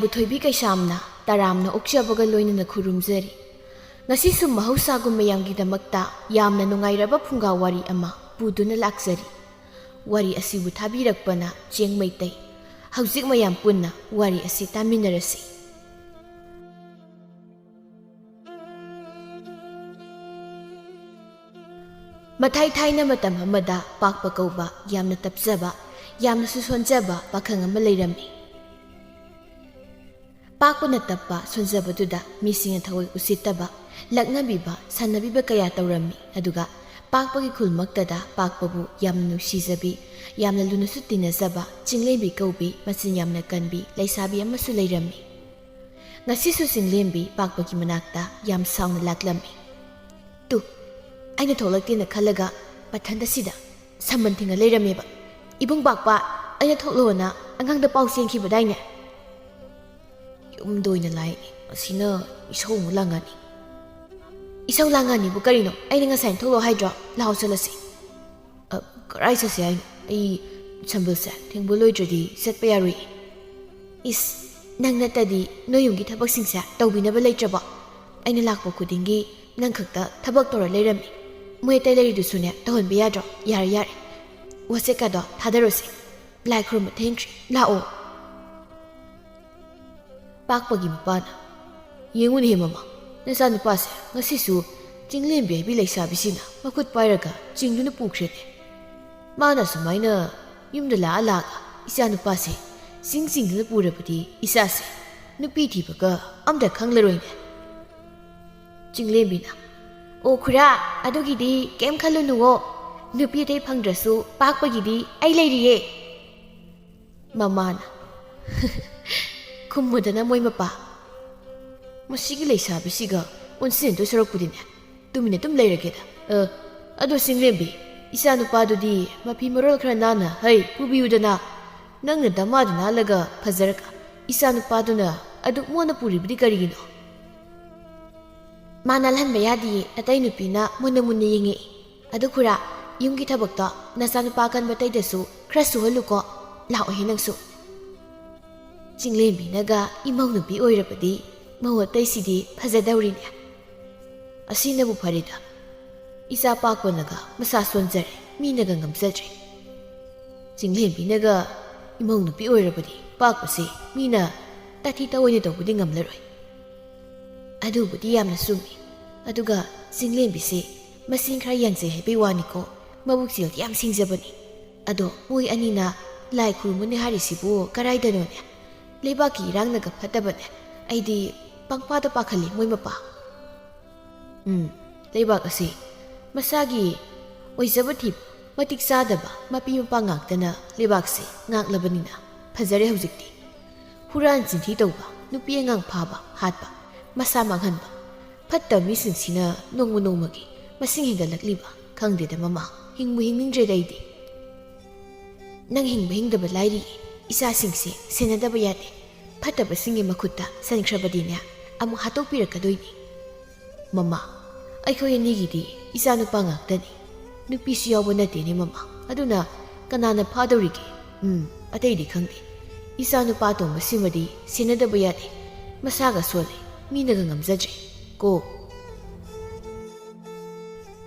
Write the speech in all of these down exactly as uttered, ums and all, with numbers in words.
ꯊꯣꯏꯕꯤ ꯀꯩꯁꯥꯝꯅ ꯇꯔꯥꯝꯅ ꯑꯣꯛꯆꯕꯒ ꯂꯣꯏꯅꯅ ꯈꯨꯔꯨꯝꯖꯔꯤ꯫ ꯉꯁꯤꯁꯨ ꯃꯍꯧꯁꯥꯒꯨꯝ ꯃꯌꯥꯝꯒꯤꯗꯃꯛꯇ ꯌꯥꯝꯅ ꯅꯨꯡꯉꯥꯏꯔꯕ ꯐꯨꯡꯒꯥ ꯋꯥꯔꯤ ꯑꯃ ꯄꯨꯗꯨꯅ ꯂꯥꯛꯆꯔꯤ꯫ ꯋꯥꯔꯤ ꯑꯁꯤꯕꯨ ꯊꯥꯕꯤꯔꯛꯄꯅ ꯆꯦꯡ ꯃꯩꯇꯩ꯫ ꯍꯧꯖꯤꯛ ꯃꯌꯥꯝ ꯄꯨꯟꯅ ꯋꯥꯔꯤ ꯑꯁꯤ ꯇꯥꯃꯤꯟꯅꯔꯁꯤ꯫ ꯃꯊꯥꯏ ꯊꯥꯏꯅ ꯃꯇꯝ ꯑꯃꯗ ꯄꯥꯛꯄ ꯀꯧꯕ ꯌꯥꯝꯅ ꯇꯞꯆꯕ, ꯌꯥꯝꯅꯁꯨ ꯁꯣꯟꯖꯕ ꯄꯥꯈꯪ ꯑꯃ ꯂꯩꯔꯝꯃꯤ꯫ ꯄꯥꯛꯄꯅ ꯇꯞꯄ ꯁꯣꯟꯖꯕꯗꯨꯗ ꯃꯤꯁꯤꯡꯅ ꯊꯑꯣꯏ ꯎꯁꯤꯠꯇꯕ, ꯂꯛꯅꯕꯤꯕ, ꯁꯥꯟꯅꯕꯤꯕ ꯀꯌꯥ ꯇꯧꯔꯝꯃꯤ꯫ ꯑꯗꯨꯒ ꯄꯥꯛꯄꯒꯤ ꯈꯨꯜꯃꯛꯇꯗ ꯄꯥꯛꯄꯕꯨ ꯌꯥꯝꯅ ꯅꯨꯡꯁꯤꯖꯕꯤ, ꯌꯥꯝꯅ ꯂꯨꯅꯁꯨ ꯇꯤꯟꯅꯖꯕ ꯆꯤꯡꯂꯦꯝꯕꯤ ꯀꯧꯕꯤ ꯃꯆꯤꯟ ꯌꯥꯝꯅ ꯀꯟꯕꯤ ꯂꯩꯁꯥꯕꯤ ꯑꯃꯁꯨ ꯂꯩꯔꯝꯃꯤ꯫ ꯉꯁꯤꯁꯨ ꯆꯤꯡꯂꯦꯝꯕꯤ ꯄꯥꯛꯄꯒꯤ ꯃꯅꯥꯛꯇ ꯌꯥꯝ ꯁꯥꯎꯅ ꯂꯥꯛꯂꯝꯃꯤ꯫ "ꯇꯨ, ꯑꯩꯅ ꯊꯣꯛꯂꯛꯇꯦꯅ ꯈꯜꯂꯒ ꯃꯊꯟꯇ ꯁꯤꯗ ꯁꯝꯕꯟ ꯊꯤꯡꯉ ꯂꯩꯔꯝꯃꯦꯕ꯫ ꯏꯕꯨꯡ ꯄꯥꯛꯄ, ꯑꯩꯅ ꯊꯣꯛꯂꯣꯅ ꯑꯉꯥꯡꯗ ꯄꯥꯎ ꯆꯦꯟꯈꯤꯕꯗꯥꯏꯅꯦ?" ꯌꯨꯝꯗ ꯑꯣꯏꯅ ꯂꯥꯛꯏꯅꯦ꯫ ꯑꯁꯤꯅ ꯏꯁꯧ ꯑꯃꯨꯛ ꯂꯥꯡꯉꯅꯤ꯫ "ꯏꯁꯧ ꯂꯥꯡꯉꯅꯤꯕꯨ ꯀꯔꯤꯅꯣ? ꯑꯩꯅ ꯉꯁꯥꯏꯅ ꯊꯣꯛꯂꯛꯑꯣ ꯍꯥꯏꯗ꯭ꯔꯣ? ꯂꯥꯛꯑꯣ ꯆꯠꯂꯁꯤ꯫" "ꯑ, ꯀꯔꯥꯏ ꯆꯠꯁꯦ ꯍꯥꯏꯅꯣ? ꯑꯩ ꯁꯝꯕꯜꯁꯦ ꯊꯦꯡꯕ ꯂꯣꯏꯗ꯭ꯔꯗꯤ ꯆꯠꯄ ꯌꯥꯔꯣꯏꯌꯦ꯫" "ꯏꯁ, ꯅꯪ ꯅꯠꯇꯗꯤ ꯅꯣꯏ ꯌꯨꯝꯒꯤ ꯊꯕꯛꯁꯤꯡꯁꯦ ꯇꯧꯕꯤꯅꯕ ꯂꯩꯇ꯭ꯔꯕꯣ? ꯑꯩꯅ ꯂꯥꯛꯄ ꯈꯨꯗꯤꯡꯒꯤ ꯅꯪ ꯈꯛꯇ ꯊꯕꯛ ꯇꯧꯔ ꯂꯩꯔꯝꯃꯤ꯫ ꯃꯣꯏ ꯑꯇꯩ ꯂꯩꯔꯤꯗꯨꯁꯨꯅꯦ ꯇꯧꯍꯟꯕ ꯌꯥꯗ꯭ꯔꯣ? ꯌꯥꯔꯦ, ꯌꯥꯔꯦ꯫ ꯋꯥꯆꯦꯠꯀꯗꯣ ꯊꯥꯗꯔꯣꯁꯦ꯫ ꯂꯥꯏ ꯈꯨꯔꯨꯝꯕ ꯊꯦꯡꯈ꯭ꯔꯦ꯫ ꯂꯥꯛꯑꯣ꯫" ꯄꯥꯛꯄꯒꯤ ꯃꯄꯥꯅ, "ꯌꯦꯡꯉꯨꯅꯦꯍꯦ ꯃꯃꯥ, ꯅꯆꯥꯅꯨꯄꯥꯁꯦ ꯉꯁꯤꯁꯨ ꯆꯤꯡꯂꯦꯝꯕꯤ ꯍꯥꯏꯕꯤ ꯂꯩꯁꯥꯕꯤꯁꯤꯅ ꯃꯈꯨꯠ ꯄꯥꯏꯔꯒ ꯆꯤꯡꯗꯨꯅ ꯄꯨꯈ꯭ꯔꯦꯅꯦ꯫ ꯃꯥꯅ ꯁꯨꯃꯥꯏꯅ ꯌꯨꯝꯗ ꯂꯥꯛꯑ ꯂꯥꯛꯑꯒ ꯏꯆꯥꯅꯨꯄꯥꯁꯦ ꯆꯤꯡ ꯆꯤꯡꯗꯨꯅ ꯄꯨꯔꯕꯗꯤ ꯏꯆꯥꯁꯦ ꯅꯨꯄꯤ ꯊꯤꯕꯒ ꯑꯝꯇ ꯈꯪꯂꯔꯣꯏꯅꯦ꯫" ꯆꯤꯡꯂꯦꯝꯕꯤꯅ, "ꯑꯣ ꯈꯨꯔꯥ, ꯑꯗꯨꯒꯤꯗꯤ ꯀꯩꯝ ꯈꯜꯂꯨꯅꯨꯋꯣ꯫ ꯅꯨꯄꯤ ꯑꯇꯩ ꯐꯪꯗ꯭ꯔꯁꯨ ꯄꯥꯛꯄꯒꯤꯗꯤ ꯑꯩ ꯂꯩꯔꯤꯌꯦ꯫" ꯃꯃꯥꯅ, "ꯈꯨꯝꯃꯨꯗꯅ ꯃꯣꯏ ꯃꯄꯥ꯫ ꯃꯁꯤꯒꯤ ꯂꯩꯁꯥꯕꯤꯁꯤꯒ ꯑꯣꯟꯁꯤꯟꯅꯗꯣꯏ ꯁꯔꯨꯛꯄꯨꯗꯤꯅꯦ, ꯇꯨꯃꯤꯟꯅ ꯑꯗꯨꯝ ꯂꯩꯔꯒꯦꯗ꯫ ꯑ, ꯑꯗꯣ ꯆꯤꯡꯂꯦꯝꯕꯤ, ꯏꯆꯥ ꯅꯨꯄꯥꯗꯨꯗꯤ ꯃꯐꯤ ꯃꯔꯣꯜ ꯈꯔ ꯅꯥꯟꯅ ꯍꯩ ꯄꯨꯕꯤꯌꯨꯗꯅ꯫ ꯅꯪꯅ ꯗꯃꯥꯗ ꯅꯥꯜꯂꯒ ꯐꯖꯔꯒ ꯏꯆꯥ ꯅꯨꯄꯥꯗꯨꯅ ꯑꯗꯨꯛ ꯃꯣꯟꯅ ꯄꯨꯔꯤꯕꯗꯤ ꯀꯔꯤꯒꯤꯅꯣ?" "ꯃꯥ ꯅꯥꯜꯍꯟꯕ ꯌꯥꯗꯤꯌꯦ, ꯑꯇꯩ ꯅꯨꯄꯤꯅ ꯃꯨꯟꯅ ꯃꯨꯟꯅ ꯌꯦꯡꯉꯛꯏ꯫ ꯑꯗꯨ ꯈꯨꯔꯥ, ꯌꯨꯝꯒꯤ ꯊꯕꯛꯇꯣ ꯅꯆꯥꯅꯨꯄꯥ ꯑꯀꯟꯕ ꯑꯇꯩꯗꯁꯨ ꯈꯔ ꯁꯨꯍꯜꯂꯨꯀꯣ꯫ ꯂꯥꯛꯑꯣꯍꯦ ꯅꯪꯁꯨ꯫" ꯆꯤꯡꯂꯦꯝꯕꯤꯅꯒ ꯏꯃꯧ ꯅꯨꯄꯤ ꯑꯣꯏꯔꯕꯗꯤ ꯃꯧ ꯑꯇꯩꯁꯤꯗꯤ ꯐꯖꯗꯧꯔꯤꯅꯦ꯫ ꯑꯁꯤꯅꯕꯨ ꯐꯔꯦꯗ꯫ ꯏꯆꯥ ꯄꯥꯛꯄꯅꯒ ꯃꯁꯥ ꯁꯣꯟꯖꯔꯦ, ꯃꯤꯅꯒ ꯉꯝꯖꯗ꯭ꯔꯦ꯫ ꯆꯤꯡꯂꯦꯝꯕꯤꯅꯒ ꯏꯃꯧ ꯅꯨꯄꯤ ꯑꯣꯏꯔꯕꯗꯤ ꯄꯥꯛꯄꯁꯦ ꯃꯤꯅ ꯇꯥꯊꯤ ꯇꯥꯑꯣꯏꯅ ꯇꯧꯕꯗꯤ ꯉꯝꯂꯔꯣꯏ꯫ ꯑꯗꯨꯕꯨꯗꯤ ꯌꯥꯝꯅ ꯆꯨꯝꯃꯤ꯫ ꯑꯗꯨꯒ ꯆꯤꯡꯂꯦꯝꯕꯤꯁꯦ ꯃꯁꯤꯡ ꯈꯔ ꯌꯥꯡꯖꯩ ꯍꯥꯏꯕꯩ ꯋꯥꯅꯤꯀꯣ, ꯃꯕꯨꯛꯆꯦꯜꯗꯤ ꯌꯥꯝ ꯁꯦꯡꯖꯕꯅꯤ꯫ ꯑꯗꯣ ꯃꯣꯏ ꯑꯅꯤꯅ ꯂꯥꯏ ꯈꯨꯔꯨꯝꯃꯨꯅꯦ ꯍꯥꯏꯔꯤꯁꯤꯕꯨ ꯀꯔꯥꯏꯗꯅꯣꯅꯦ? ꯂꯩꯕꯥꯛꯀꯤ ꯏꯔꯥꯡꯅꯒ ꯐꯠꯇꯕꯅꯦ꯫ ꯑꯩꯗꯤ ꯄꯪꯄꯥꯗ ꯄꯥꯈꯠꯂꯤ ꯃꯣꯏ ꯃꯄꯥ꯫ ꯎꯝ, ꯂꯩꯕꯥꯛ ꯑꯁꯤ ꯃꯁꯥꯒꯤ ꯑꯣꯏꯖꯕ ꯊꯤꯕ ꯃꯇꯤꯛ ꯆꯥꯗꯕ ꯃꯄꯤ ꯃꯄꯥ ꯉꯥꯛꯇꯅ ꯂꯩꯕꯥꯛꯁꯤ ꯉꯥꯛꯂꯕꯅꯤꯅ ꯐꯖꯔꯦ ꯍꯧꯖꯤꯛꯇꯤ꯫ ꯍꯨꯔꯥꯟ ꯆꯤꯟꯊꯤ ꯇꯧꯕ, ꯅꯨꯄꯤ ꯑꯉꯥꯡ ꯐꯥꯕ, ꯍꯥꯠꯄ, ꯃꯁꯥ ꯃꯥꯡꯍꯟꯕ, ꯐꯠꯇꯕ ꯃꯤꯁꯤꯡꯁꯤꯅ ꯅꯣꯡꯃ ꯅꯣꯡꯃꯒꯤ ꯃꯁꯤꯡ ꯍꯦꯟꯒꯠꯂꯛꯂꯤꯕ ꯈꯪꯗꯦꯗ ꯃꯃꯥ, ꯍꯤꯡꯕꯨ ꯍꯤꯡꯅꯤꯡꯗ꯭ꯔꯦꯗ ꯑꯩꯗꯤ꯫ ꯅꯪ ꯍꯤꯡꯕ ꯍꯤꯡꯗꯕ ꯂꯥꯏꯔꯤ, ꯏꯆꯥꯁꯤꯡꯁꯦ ꯁꯦꯟꯅꯗꯕ ꯌꯥꯗꯦ꯫ ꯐꯠꯇꯕꯁꯤꯡꯒꯤ ꯃꯈꯨꯠꯇ ꯁꯟꯈ꯭ꯔꯕꯗꯤꯅꯦ, ꯑꯃꯨꯛ ꯍꯥꯠꯇꯣꯛꯄꯤꯔꯛꯀꯗꯣꯏꯅꯤ꯫ ꯃꯃꯥ, ꯑꯩꯈꯣꯏ ꯑꯅꯤꯒꯤꯗꯤ ꯏꯆꯥ ꯅꯨꯄꯥ ꯉꯥꯛꯇꯅꯤ, ꯅꯨꯄꯤꯁꯨ ꯌꯥꯎꯕ ꯅꯠꯇꯦꯅꯦ ꯃꯃꯥ, ꯑꯗꯨꯅ ꯀꯅꯥꯅ ꯐꯥꯗꯧꯔꯤꯒꯦ? ꯎꯝ, ꯑꯇꯩꯗꯤ ꯈꯪꯗꯦ, ꯏꯆꯥ ꯅꯨꯄꯥ ꯑꯇꯣꯝꯕꯁꯤꯃꯗꯤ ꯁꯦꯟꯅꯗꯕ ꯌꯥꯗꯦ, ꯃꯁꯥꯒ ꯁꯣꯜꯂꯦ, ꯃꯤꯅꯒ ꯉꯝꯖꯗ꯭ꯔꯦ꯫ ꯀꯣ꯫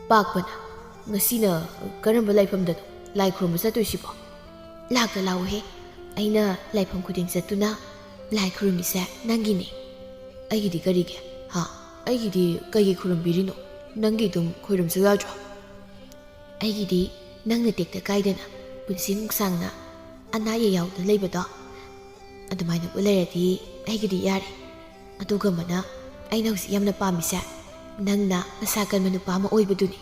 ꯄꯥꯛꯄꯅ, ꯉꯁꯤꯅ ꯀꯔꯝꯕ ꯂꯥꯏꯐꯝꯗꯅꯣ ꯂꯥꯏ ꯈꯨꯔꯨꯝꯕ ꯆꯠꯇꯣꯏꯁꯤꯕꯣ? ꯂꯥꯛꯇ ꯂꯥꯛꯎꯍꯦ, ꯑꯩꯅ ꯂꯥꯏꯐꯝ ꯈꯨꯗꯤꯡ ꯆꯠꯇꯨꯅ ꯂꯥꯏ ꯈꯨꯔꯨꯝꯃꯤꯁꯦ ꯅꯪꯒꯤꯅꯦ꯫ ꯑꯩꯒꯤꯗꯤ ꯀꯔꯤꯒꯤ? ꯍꯥ? ꯑꯩꯒꯤꯗꯤ ꯀꯩꯒꯤ ꯈꯨꯔꯨꯝꯕꯤꯔꯤꯅꯣ? ꯅꯪꯒꯤ ꯑꯗꯨꯝ ꯈꯣꯏꯔꯝꯖꯧ ꯌꯥꯗ꯭ꯔꯣ? ꯑꯩꯒꯤꯗꯤ ꯅꯪꯅ ꯇꯦꯛꯇ ꯀꯥꯏꯗꯅ ꯄꯨꯟꯁꯤ ꯅꯨꯡꯁꯥꯡꯅ ꯑꯅꯥ ꯑꯌꯦꯛ ꯌꯥꯎꯗꯅ ꯂꯩꯕꯗꯣ, ꯑꯗꯨꯃꯥꯏꯅꯕꯨ ꯂꯩꯔꯗꯤ ꯑꯩꯒꯤꯗꯤ ꯌꯥꯔꯦ꯫ ꯑꯗꯨꯒꯨꯝꯕꯅ ꯑꯩꯅ ꯍꯧꯖꯤꯛ ꯌꯥꯝꯅ ꯄꯥꯝꯃꯤꯁꯦ ꯅꯪꯅ ꯃꯁꯥ ꯀꯟꯕ ꯅꯨꯄꯥ ꯑꯃ ꯑꯣꯏꯕꯗꯨꯅꯤ꯫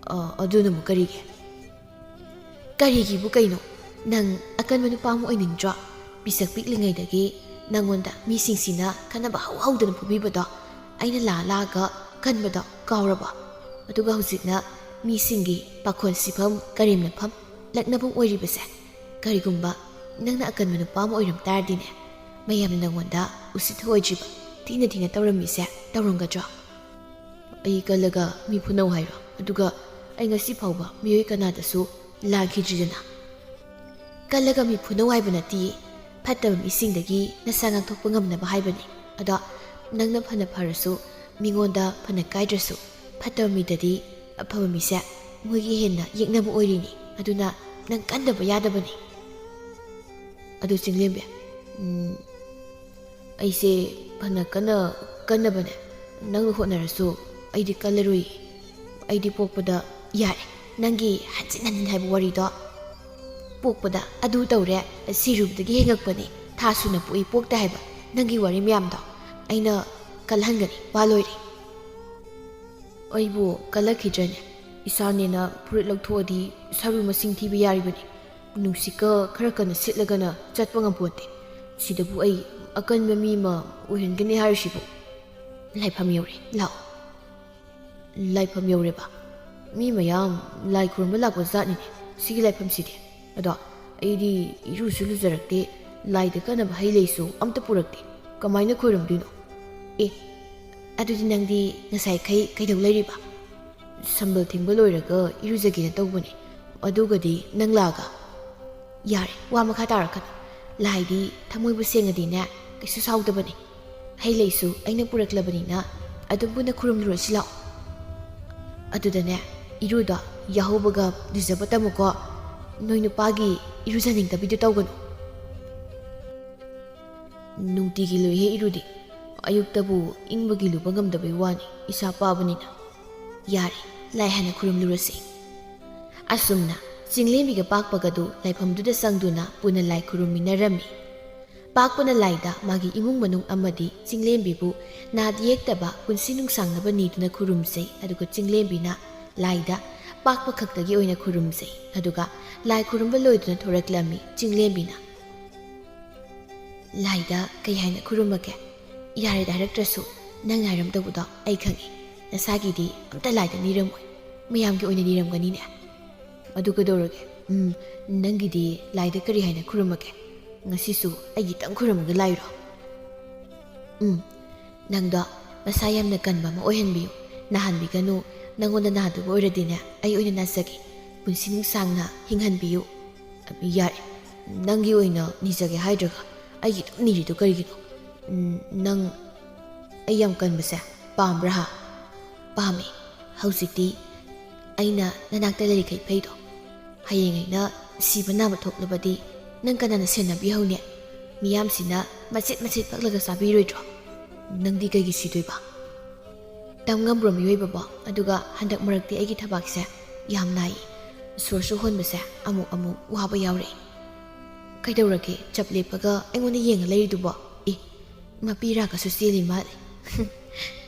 ꯑ, ꯑꯗꯨꯅ ꯑꯃꯨꯛ ꯀꯔꯤꯒꯤ? ꯀꯔꯤꯒꯤꯕꯨ ꯀꯩꯅꯣ? ꯅꯪ ꯑꯀꯟꯕ ꯅꯨꯄꯥ ꯑꯃ ꯑꯣꯏꯅꯤꯡꯗ꯭ꯔꯣ? ꯄꯤꯁꯛ ꯄꯤꯛꯂꯤꯉꯩꯗꯒꯤ ꯅꯪꯉꯣꯟꯗ ꯃꯤꯁꯤꯡꯁꯤꯅ ꯈꯠꯅꯕ ꯍꯧ ꯍꯧꯗꯅ ꯐꯨꯕꯤꯕꯗꯣ, ꯑꯩꯅ ꯂꯥꯛꯑ ꯂꯥꯛꯑꯒ ꯀꯟꯕꯗꯣ ꯀꯥꯎꯔꯕꯣ? ꯑꯗꯨꯒ ꯍꯧꯖꯤꯛꯅ ꯃꯤꯁꯤꯡꯒꯤ ꯄꯥꯈꯣꯟ ꯁꯤꯐꯝ, ꯀꯔꯦꯝꯅꯐꯝ, ꯂꯛꯅꯐꯝ ꯑꯣꯏꯔꯤꯕꯁꯦ꯫ ꯀꯔꯤꯒꯨꯝꯕ ꯅꯪꯅ ꯑꯀꯟꯕ ꯅꯨꯄꯥ ꯑꯃ ꯑꯣꯏꯔꯝ ꯇꯥꯔꯗꯤꯅꯦ, ꯃꯌꯥꯝꯅ ꯅꯪꯉꯣꯟꯗ ꯎꯁꯤꯠ ꯊꯑꯣꯏꯗ꯭ꯔꯤꯕ, ꯊꯤꯅ ꯊꯤꯅ ꯇꯧꯔꯝꯃꯤꯁꯦ ꯇꯧꯔꯝꯒꯗ꯭ꯔꯣ? ꯑꯩ ꯀꯜꯂꯒ ꯃꯤ ꯐꯨꯅꯧ ꯍꯥꯏꯔꯣ? ꯑꯗꯨꯒ ꯑꯩ ꯉꯁꯤ ꯐꯥꯎꯕ ꯃꯤꯑꯣꯏ ꯀꯅꯥꯗꯁꯨ ꯂꯥꯟꯈꯤꯗ꯭ꯔꯤꯗꯅ꯫ ꯀꯜꯂꯒ ꯃꯤ ꯐꯨꯅꯧ ꯍꯥꯏꯕ ꯅꯠꯇꯤꯌꯦ꯫ ꯐꯠꯇꯕ ꯃꯤꯁꯤꯡꯗꯒꯤ ꯅꯁꯥ ꯉꯥꯛꯊꯣꯛꯄ ꯉꯝꯅꯕ ꯍꯥꯏꯕꯅꯤ꯫ ꯑꯗꯣ ꯅꯪꯅ ꯐꯅ ꯐꯔꯁꯨ, ꯃꯤꯉꯣꯟꯗ ꯐꯅ ꯀꯥꯏꯗ꯭ꯔꯁꯨ, ꯐꯠꯇꯕ ꯃꯤꯗꯗꯤ ꯑꯐꯕ ꯃꯤꯁꯦ ꯃꯣꯏꯒꯤ ꯍꯦꯟꯅ ꯌꯦꯛꯅꯕ ꯑꯣꯏꯔꯤꯅꯤ꯫ ꯑꯗꯨꯅ ꯅꯪ ꯀꯟꯗꯕ ꯌꯥꯗꯕꯅꯤ꯫ ꯑꯗꯨ ꯆꯤꯡꯂꯦꯝꯕꯤ, ꯎꯝ, ꯑꯩꯁꯦ ꯐꯅ ꯀꯟꯅ ꯀꯟꯅꯕꯅꯦ, ꯅꯪꯅ ꯍꯣꯠꯅꯔꯁꯨ ꯑꯩꯗꯤ ꯀꯜꯂꯔꯣꯏ꯫ ꯑꯩꯗꯤ ꯄꯣꯛꯄꯗ, ꯌꯥꯔꯦ, ꯅꯪꯒꯤ ꯍꯟꯖꯤꯟ ꯍꯟꯖꯤꯟ ꯍꯥꯏꯕ ꯋꯥꯔꯤꯗꯣ꯫ ꯄꯣꯛꯄꯗ ꯑꯗꯨ ꯇꯧꯔꯦ, ꯁꯤꯔꯨꯕꯗꯒꯤ ꯍꯦꯡꯉꯛꯄꯅꯤ, ꯊꯥ ꯁꯨꯅ ꯄꯣꯛꯏ ꯄꯣꯛꯇꯦ ꯍꯥꯏꯕ ꯅꯪꯒꯤ ꯋꯥꯔꯤ ꯃꯌꯥꯝꯗꯣ ꯑꯩꯅ ꯀꯜꯍꯟꯒꯅꯤ, ꯋꯥ ꯂꯣꯏꯔꯦ꯫ ꯑꯩꯕꯨ ꯀꯜꯂꯛꯈꯤꯗ꯭ꯔꯅꯦ? ꯏꯁꯥꯅꯦꯅ ꯐꯨꯔꯤꯠ ꯂꯧꯊꯣꯛꯑꯗꯤ ꯁꯔꯨ ꯃꯁꯤꯡ ꯊꯤꯕ ꯌꯥꯔꯤꯕꯅꯤ꯫ ꯅꯨꯡꯁꯤꯠꯀ ꯈꯔ ꯀꯟꯅ ꯁꯤꯠꯂꯒꯅ ꯆꯠꯄ ꯉꯝꯄꯣꯟꯇꯦ꯫ ꯁꯤꯗꯕꯨ ꯑꯩ ꯑꯀꯟꯕ ꯃꯤ ꯑꯃ ꯑꯣꯏꯍꯟꯒꯅꯤ ꯍꯥꯏꯔꯤꯁꯤꯕꯨ? ꯂꯥꯏꯐꯝ ꯌꯧꯔꯦ, ꯂꯥꯛꯑꯣ꯫ ꯂꯥꯏꯐꯝ ꯌꯧꯔꯦꯕ? ꯃꯤ ꯃꯌꯥꯝ ꯂꯥꯏ ꯈꯨꯔꯨꯝꯕ ꯂꯥꯛꯄ ꯖꯥꯠꯅꯤꯅꯦ ꯁꯤꯒꯤ ꯂꯥꯏꯐꯝꯁꯤꯗꯤ꯫ ꯑꯗꯣ ꯑꯩꯗꯤ ꯏꯔꯨꯁꯨ ꯂꯨꯖꯔꯛꯇꯦ, ꯂꯥꯏꯗ ꯀꯠꯅꯕ ꯍꯩ ꯂꯩꯁꯨ ꯑꯝꯇ ꯄꯨꯔꯛꯇꯦ꯫ ꯀꯃꯥꯏꯅ ꯈꯣꯏꯔꯝꯗꯣꯏꯅꯣ? ꯑꯦ, ꯑꯗꯨꯗꯤ ꯅꯪꯗꯤ ꯉꯁꯥꯏꯈꯩ ꯀꯩꯗꯧ ꯂꯩꯔꯤꯕ? ꯁꯝꯕꯜ ꯊꯤꯡꯕ ꯂꯣꯏꯔꯒ ꯏꯔꯨꯖꯒꯦꯅ ꯇꯧꯕꯅꯦ, ꯑꯗꯨꯒꯗꯤ ꯅꯪ ꯂꯥꯛꯑꯒ? ꯌꯥꯔꯦ, ꯋꯥ ꯃꯈꯥ ꯇꯥꯔꯛꯀꯅꯨ꯫ ꯂꯥꯏꯗꯤ ꯊꯃꯣꯏꯕꯨ ꯁꯦꯡꯉꯗꯤꯅꯦ, ꯀꯩꯁꯨ ꯁꯥꯎꯗꯕꯅꯤ꯫ ꯍꯩ ꯂꯩꯁꯨ ꯑꯩꯅ ꯄꯨꯔꯛꯂꯕꯅꯤꯅ ꯑꯗꯨꯝ ꯄꯨꯟꯅ ꯈꯨꯔꯨꯝꯂꯨꯔꯁꯤ ꯂꯥꯛꯑꯣ꯫ ꯑꯗꯨꯗꯅꯦ, ꯏꯔꯨꯗꯣ ꯌꯥꯍꯧꯕꯒ ꯂꯨꯖꯕ ꯇꯝꯃꯨꯀꯣ꯫ ꯅꯣꯏ ꯅꯨꯄꯥꯒꯤ ꯏꯔꯨꯖꯅꯤꯡꯗꯕꯤꯗꯨ ꯇꯧꯒꯅꯨ꯫ ꯅꯨꯡꯇꯤꯒꯤ ꯂꯨꯏꯍꯦ ꯏꯔꯨꯗꯤ꯫ ꯑꯌꯨꯛꯇꯕꯨ ꯏꯪꯕꯒꯤ ꯂꯨꯕ ꯉꯝꯗꯕꯩ ꯋꯥꯅꯤ, ꯏꯁꯥ ꯄꯥꯕꯅꯤꯅ꯫ ꯌꯥꯔꯦ, ꯂꯥꯏ ꯍꯥꯟꯅ ꯈꯨꯔꯨꯝꯂꯨꯔꯁꯤ꯫ ꯑꯁꯨꯝꯅ ꯆꯤꯡꯂꯦꯝꯕꯤꯒ ꯄꯥꯛꯄꯒꯗꯨ ꯂꯥꯏꯐꯝꯗꯨꯗ ꯆꯪꯗꯨꯅ ꯄꯨꯟꯅ ꯂꯥꯏ ꯈꯨꯔꯨꯝꯃꯤꯟꯅꯔꯝꯃꯤ꯫ ꯄꯥꯛꯄꯅ ꯂꯥꯏꯗ ꯃꯥꯒꯤ ꯏꯃꯨꯡ ꯃꯅꯨꯡ ꯑꯃꯗꯤ ꯆꯤꯡꯂꯦꯝꯕꯤꯕꯨ ꯅꯥꯗ ꯌꯦꯛꯇꯕ ꯄꯨꯟꯁꯤ ꯅꯨꯡꯁꯥꯡꯅꯕ ꯅꯤꯗꯨꯅ ꯈꯨꯔꯨꯝꯖꯩ, ꯑꯗꯨꯒ ꯆꯤꯡꯂꯦꯝꯕꯤꯅ ꯂꯥꯏꯗ ꯄꯥꯛꯄ ꯈꯛꯇꯒꯤ ꯑꯣꯏꯅ ꯈꯨꯔꯨꯝꯖꯩ꯫ ꯑꯗꯨꯒ ꯂꯥꯏ ꯈꯨꯔꯨꯝꯕ ꯂꯣꯏꯗꯨꯅ ꯊꯣꯔꯛꯂꯝꯃꯤ ꯆꯤꯡꯂꯦꯝꯕꯤꯅ꯫ ꯂꯥꯏꯗ ꯀꯩ ꯍꯥꯏꯅ ꯈꯨꯔꯨꯝꯃꯒꯦ? ꯌꯥꯔꯦꯗ, ꯍꯥꯏꯔꯛꯇ꯭ꯔꯁꯨ ꯅꯪ ꯍꯥꯏꯔꯝꯗꯧꯕꯗꯣ ꯑꯩ ꯈꯪꯉꯤ꯫ ꯅꯁꯥꯒꯤꯗꯤ ꯑꯝꯇ ꯂꯥꯏꯗ ꯅꯤꯔꯝꯃꯣꯏ, ꯃꯌꯥꯝꯒꯤ ꯑꯣꯏꯅ ꯅꯤꯔꯝꯒꯅꯤꯅꯦ꯫ ꯑꯗꯨ ꯀꯩꯗꯧꯔꯒꯦ? ꯎꯝ, ꯅꯪꯒꯤꯗꯤ ꯂꯥꯏꯗ ꯀꯔꯤ ꯍꯥꯏꯅ ꯈꯨꯔꯨꯝꯃꯒꯦ? ꯉꯁꯤꯁꯨ ꯑꯩꯒꯤꯇꯪ ꯈꯨꯔꯨꯝꯃꯒ ꯂꯥꯏꯔꯣ? ꯎꯝ, ꯅꯪꯗꯣ ꯃꯁꯥ ꯌꯥꯝꯅ ꯀꯟꯕ ꯑꯃ ꯑꯣꯏꯍꯟꯕꯤꯌꯨ꯫ ꯅꯥꯍꯟꯕꯤꯒꯅꯨ꯫ ꯅꯪꯉꯣꯟꯗ ꯅꯥꯗꯕ ꯑꯣꯏꯔꯗꯤꯅꯦ, ꯑꯩ ꯑꯣꯏꯅ ꯅꯥꯖꯒꯦ꯫ ꯄꯨꯟꯁꯤ ꯅꯨꯡꯁꯥꯡꯅ ꯍꯤꯡꯍꯟꯕꯤꯌꯨ꯫ ꯌꯥꯔꯦ, ꯅꯪꯒꯤ ꯑꯣꯏꯅ ꯅꯤꯖꯒꯦ ꯍꯥꯏꯗ꯭ꯔꯒ ꯑꯩꯒꯤ ꯑꯗꯨꯝ ꯅꯤꯔꯤꯗꯨ ꯀꯔꯤꯒꯤꯅꯣ? ꯎꯝ, ꯅꯪ ꯑꯩ ꯌꯥꯝ ꯀꯟꯕꯁꯦ ꯄꯥꯝꯕ꯭ꯔꯥ ꯍꯥ? ꯄꯥꯝꯃꯦ꯫ ꯍꯧꯖꯤꯛꯇꯤ ꯑꯩꯅ ꯅꯅꯥꯛꯇ ꯂꯩꯔꯤꯈꯩ ꯐꯩꯗꯣ꯫ ꯍꯌꯦꯡ ꯑꯩꯅ ꯁꯤꯕ ꯅꯥꯕ ꯊꯣꯛꯂꯕꯗꯤ ꯅꯪ ꯀꯅꯥꯅ ꯁꯦꯟꯅꯕꯤꯍꯧꯅꯤ? ꯃꯤꯌꯥꯝꯁꯤꯅ ꯃꯆꯦꯠ ꯃꯆꯦꯠ ꯀꯛꯂꯒ ꯆꯥꯕꯤꯔꯣꯏꯗ꯭ꯔꯣ? ꯅꯪꯗꯤ ꯀꯩꯒꯤ ꯁꯤꯗꯣꯏꯕ? ꯇꯝ ꯉꯝꯕ꯭ꯔꯣ ꯃꯤꯑꯣꯏꯕꯕꯣ? ꯑꯗꯨꯒ ꯍꯟꯗꯛ ꯃꯔꯛꯇꯤ ꯑꯩꯒꯤ ꯊꯕꯥꯛꯁꯦ ꯌꯥꯝ ꯅꯥꯏ꯫ ꯁꯣꯔꯁꯨ ꯍꯣꯟꯕꯁꯦ ꯑꯃꯨꯛ ꯑꯃꯨꯛ ꯋꯥꯕ ꯌꯥꯎꯔꯛꯏ꯫ ꯀꯩꯗꯧꯔꯒꯦ? ꯆꯞ ꯂꯦꯞꯄꯒ ꯑꯩꯉꯣꯟꯗ ꯌꯦꯡꯉ ꯂꯩꯔꯤꯗꯨꯕꯣ? ꯑꯦ, ꯃꯄꯤ ꯔꯥꯒꯁꯨ ꯆꯦꯜꯂꯤ ꯃꯥꯜꯂꯦ꯫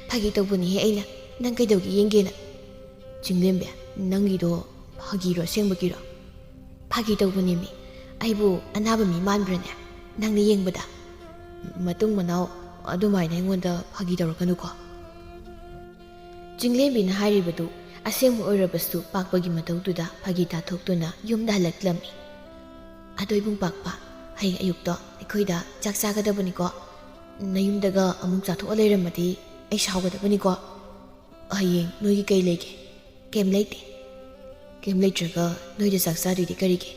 ꯐꯥꯒꯤ ꯇꯧꯕꯅꯤꯍꯦ ꯑꯩꯅ꯫ ꯅꯪ ꯀꯩꯗꯧꯒꯦ ꯌꯦꯡꯒꯦꯅ? ꯆꯤꯡꯂꯦꯝꯕꯤ, ꯅꯪꯒꯤꯗꯣ ꯐꯥꯒꯤꯔꯣ ꯑꯁꯦꯡꯕꯒꯤꯔꯣ? ꯐꯥꯒꯤ ꯇꯧꯕꯅꯦꯃꯤ꯫ ꯑꯩꯕꯨ ꯑꯅꯥꯕ ꯃꯤ ꯃꯥꯟꯕ꯭ꯔꯅꯦ ꯅꯪꯅ ꯌꯦꯡꯕꯗ? ꯃꯇꯨꯡ ꯃꯅꯥꯎ ꯑꯗꯨꯃꯥꯏꯅ ꯑꯩꯉꯣꯟꯗ ꯐꯥꯒꯤ ꯇꯧꯔꯛꯀꯅꯨꯀꯣ꯫ ꯆꯤꯡꯂꯦꯝꯕꯤꯅ ꯍꯥꯏꯔꯤꯕꯗꯨ ꯑꯁꯦꯡꯕ ꯑꯣꯏꯔꯕꯁꯨ ꯄꯥꯛꯄꯒꯤ ꯃꯇꯧꯗꯨꯗ ꯐꯥꯒꯤ ꯇꯥꯊꯣꯛꯇꯨꯅ ꯌꯨꯝꯗ ꯍꯜꯂꯛꯂꯝꯃꯤ꯫ ꯑꯗꯣ ꯏꯕꯨꯡ ꯄꯥꯛꯄ, ꯍꯌꯦꯡ ꯑꯌꯨꯛꯇꯣ ꯑꯩꯈꯣꯏꯗ ꯆꯥꯛ ꯆꯥꯒꯗꯕꯅꯤꯀꯣ꯫ ꯅꯌꯨꯝꯗꯒ ꯑꯃꯨꯛ ꯆꯥꯊꯣꯛꯑ ꯂꯩꯔꯝꯃꯗꯤ ꯑꯩ ꯁꯥꯎꯒꯗꯕꯅꯤꯀꯣ꯫ ꯍꯌꯦꯡ ꯅꯣꯏꯒꯤ ꯀꯩ ꯂꯩꯒꯦ? ꯀꯩꯝ ꯂꯩꯇꯦ꯫ ꯀꯩꯝ ꯂꯩꯇ꯭ꯔꯒ ꯅꯣꯏꯗ ꯆꯥꯛ ꯆꯥꯗꯣꯏꯗꯤ ꯀꯔꯤꯒꯤ?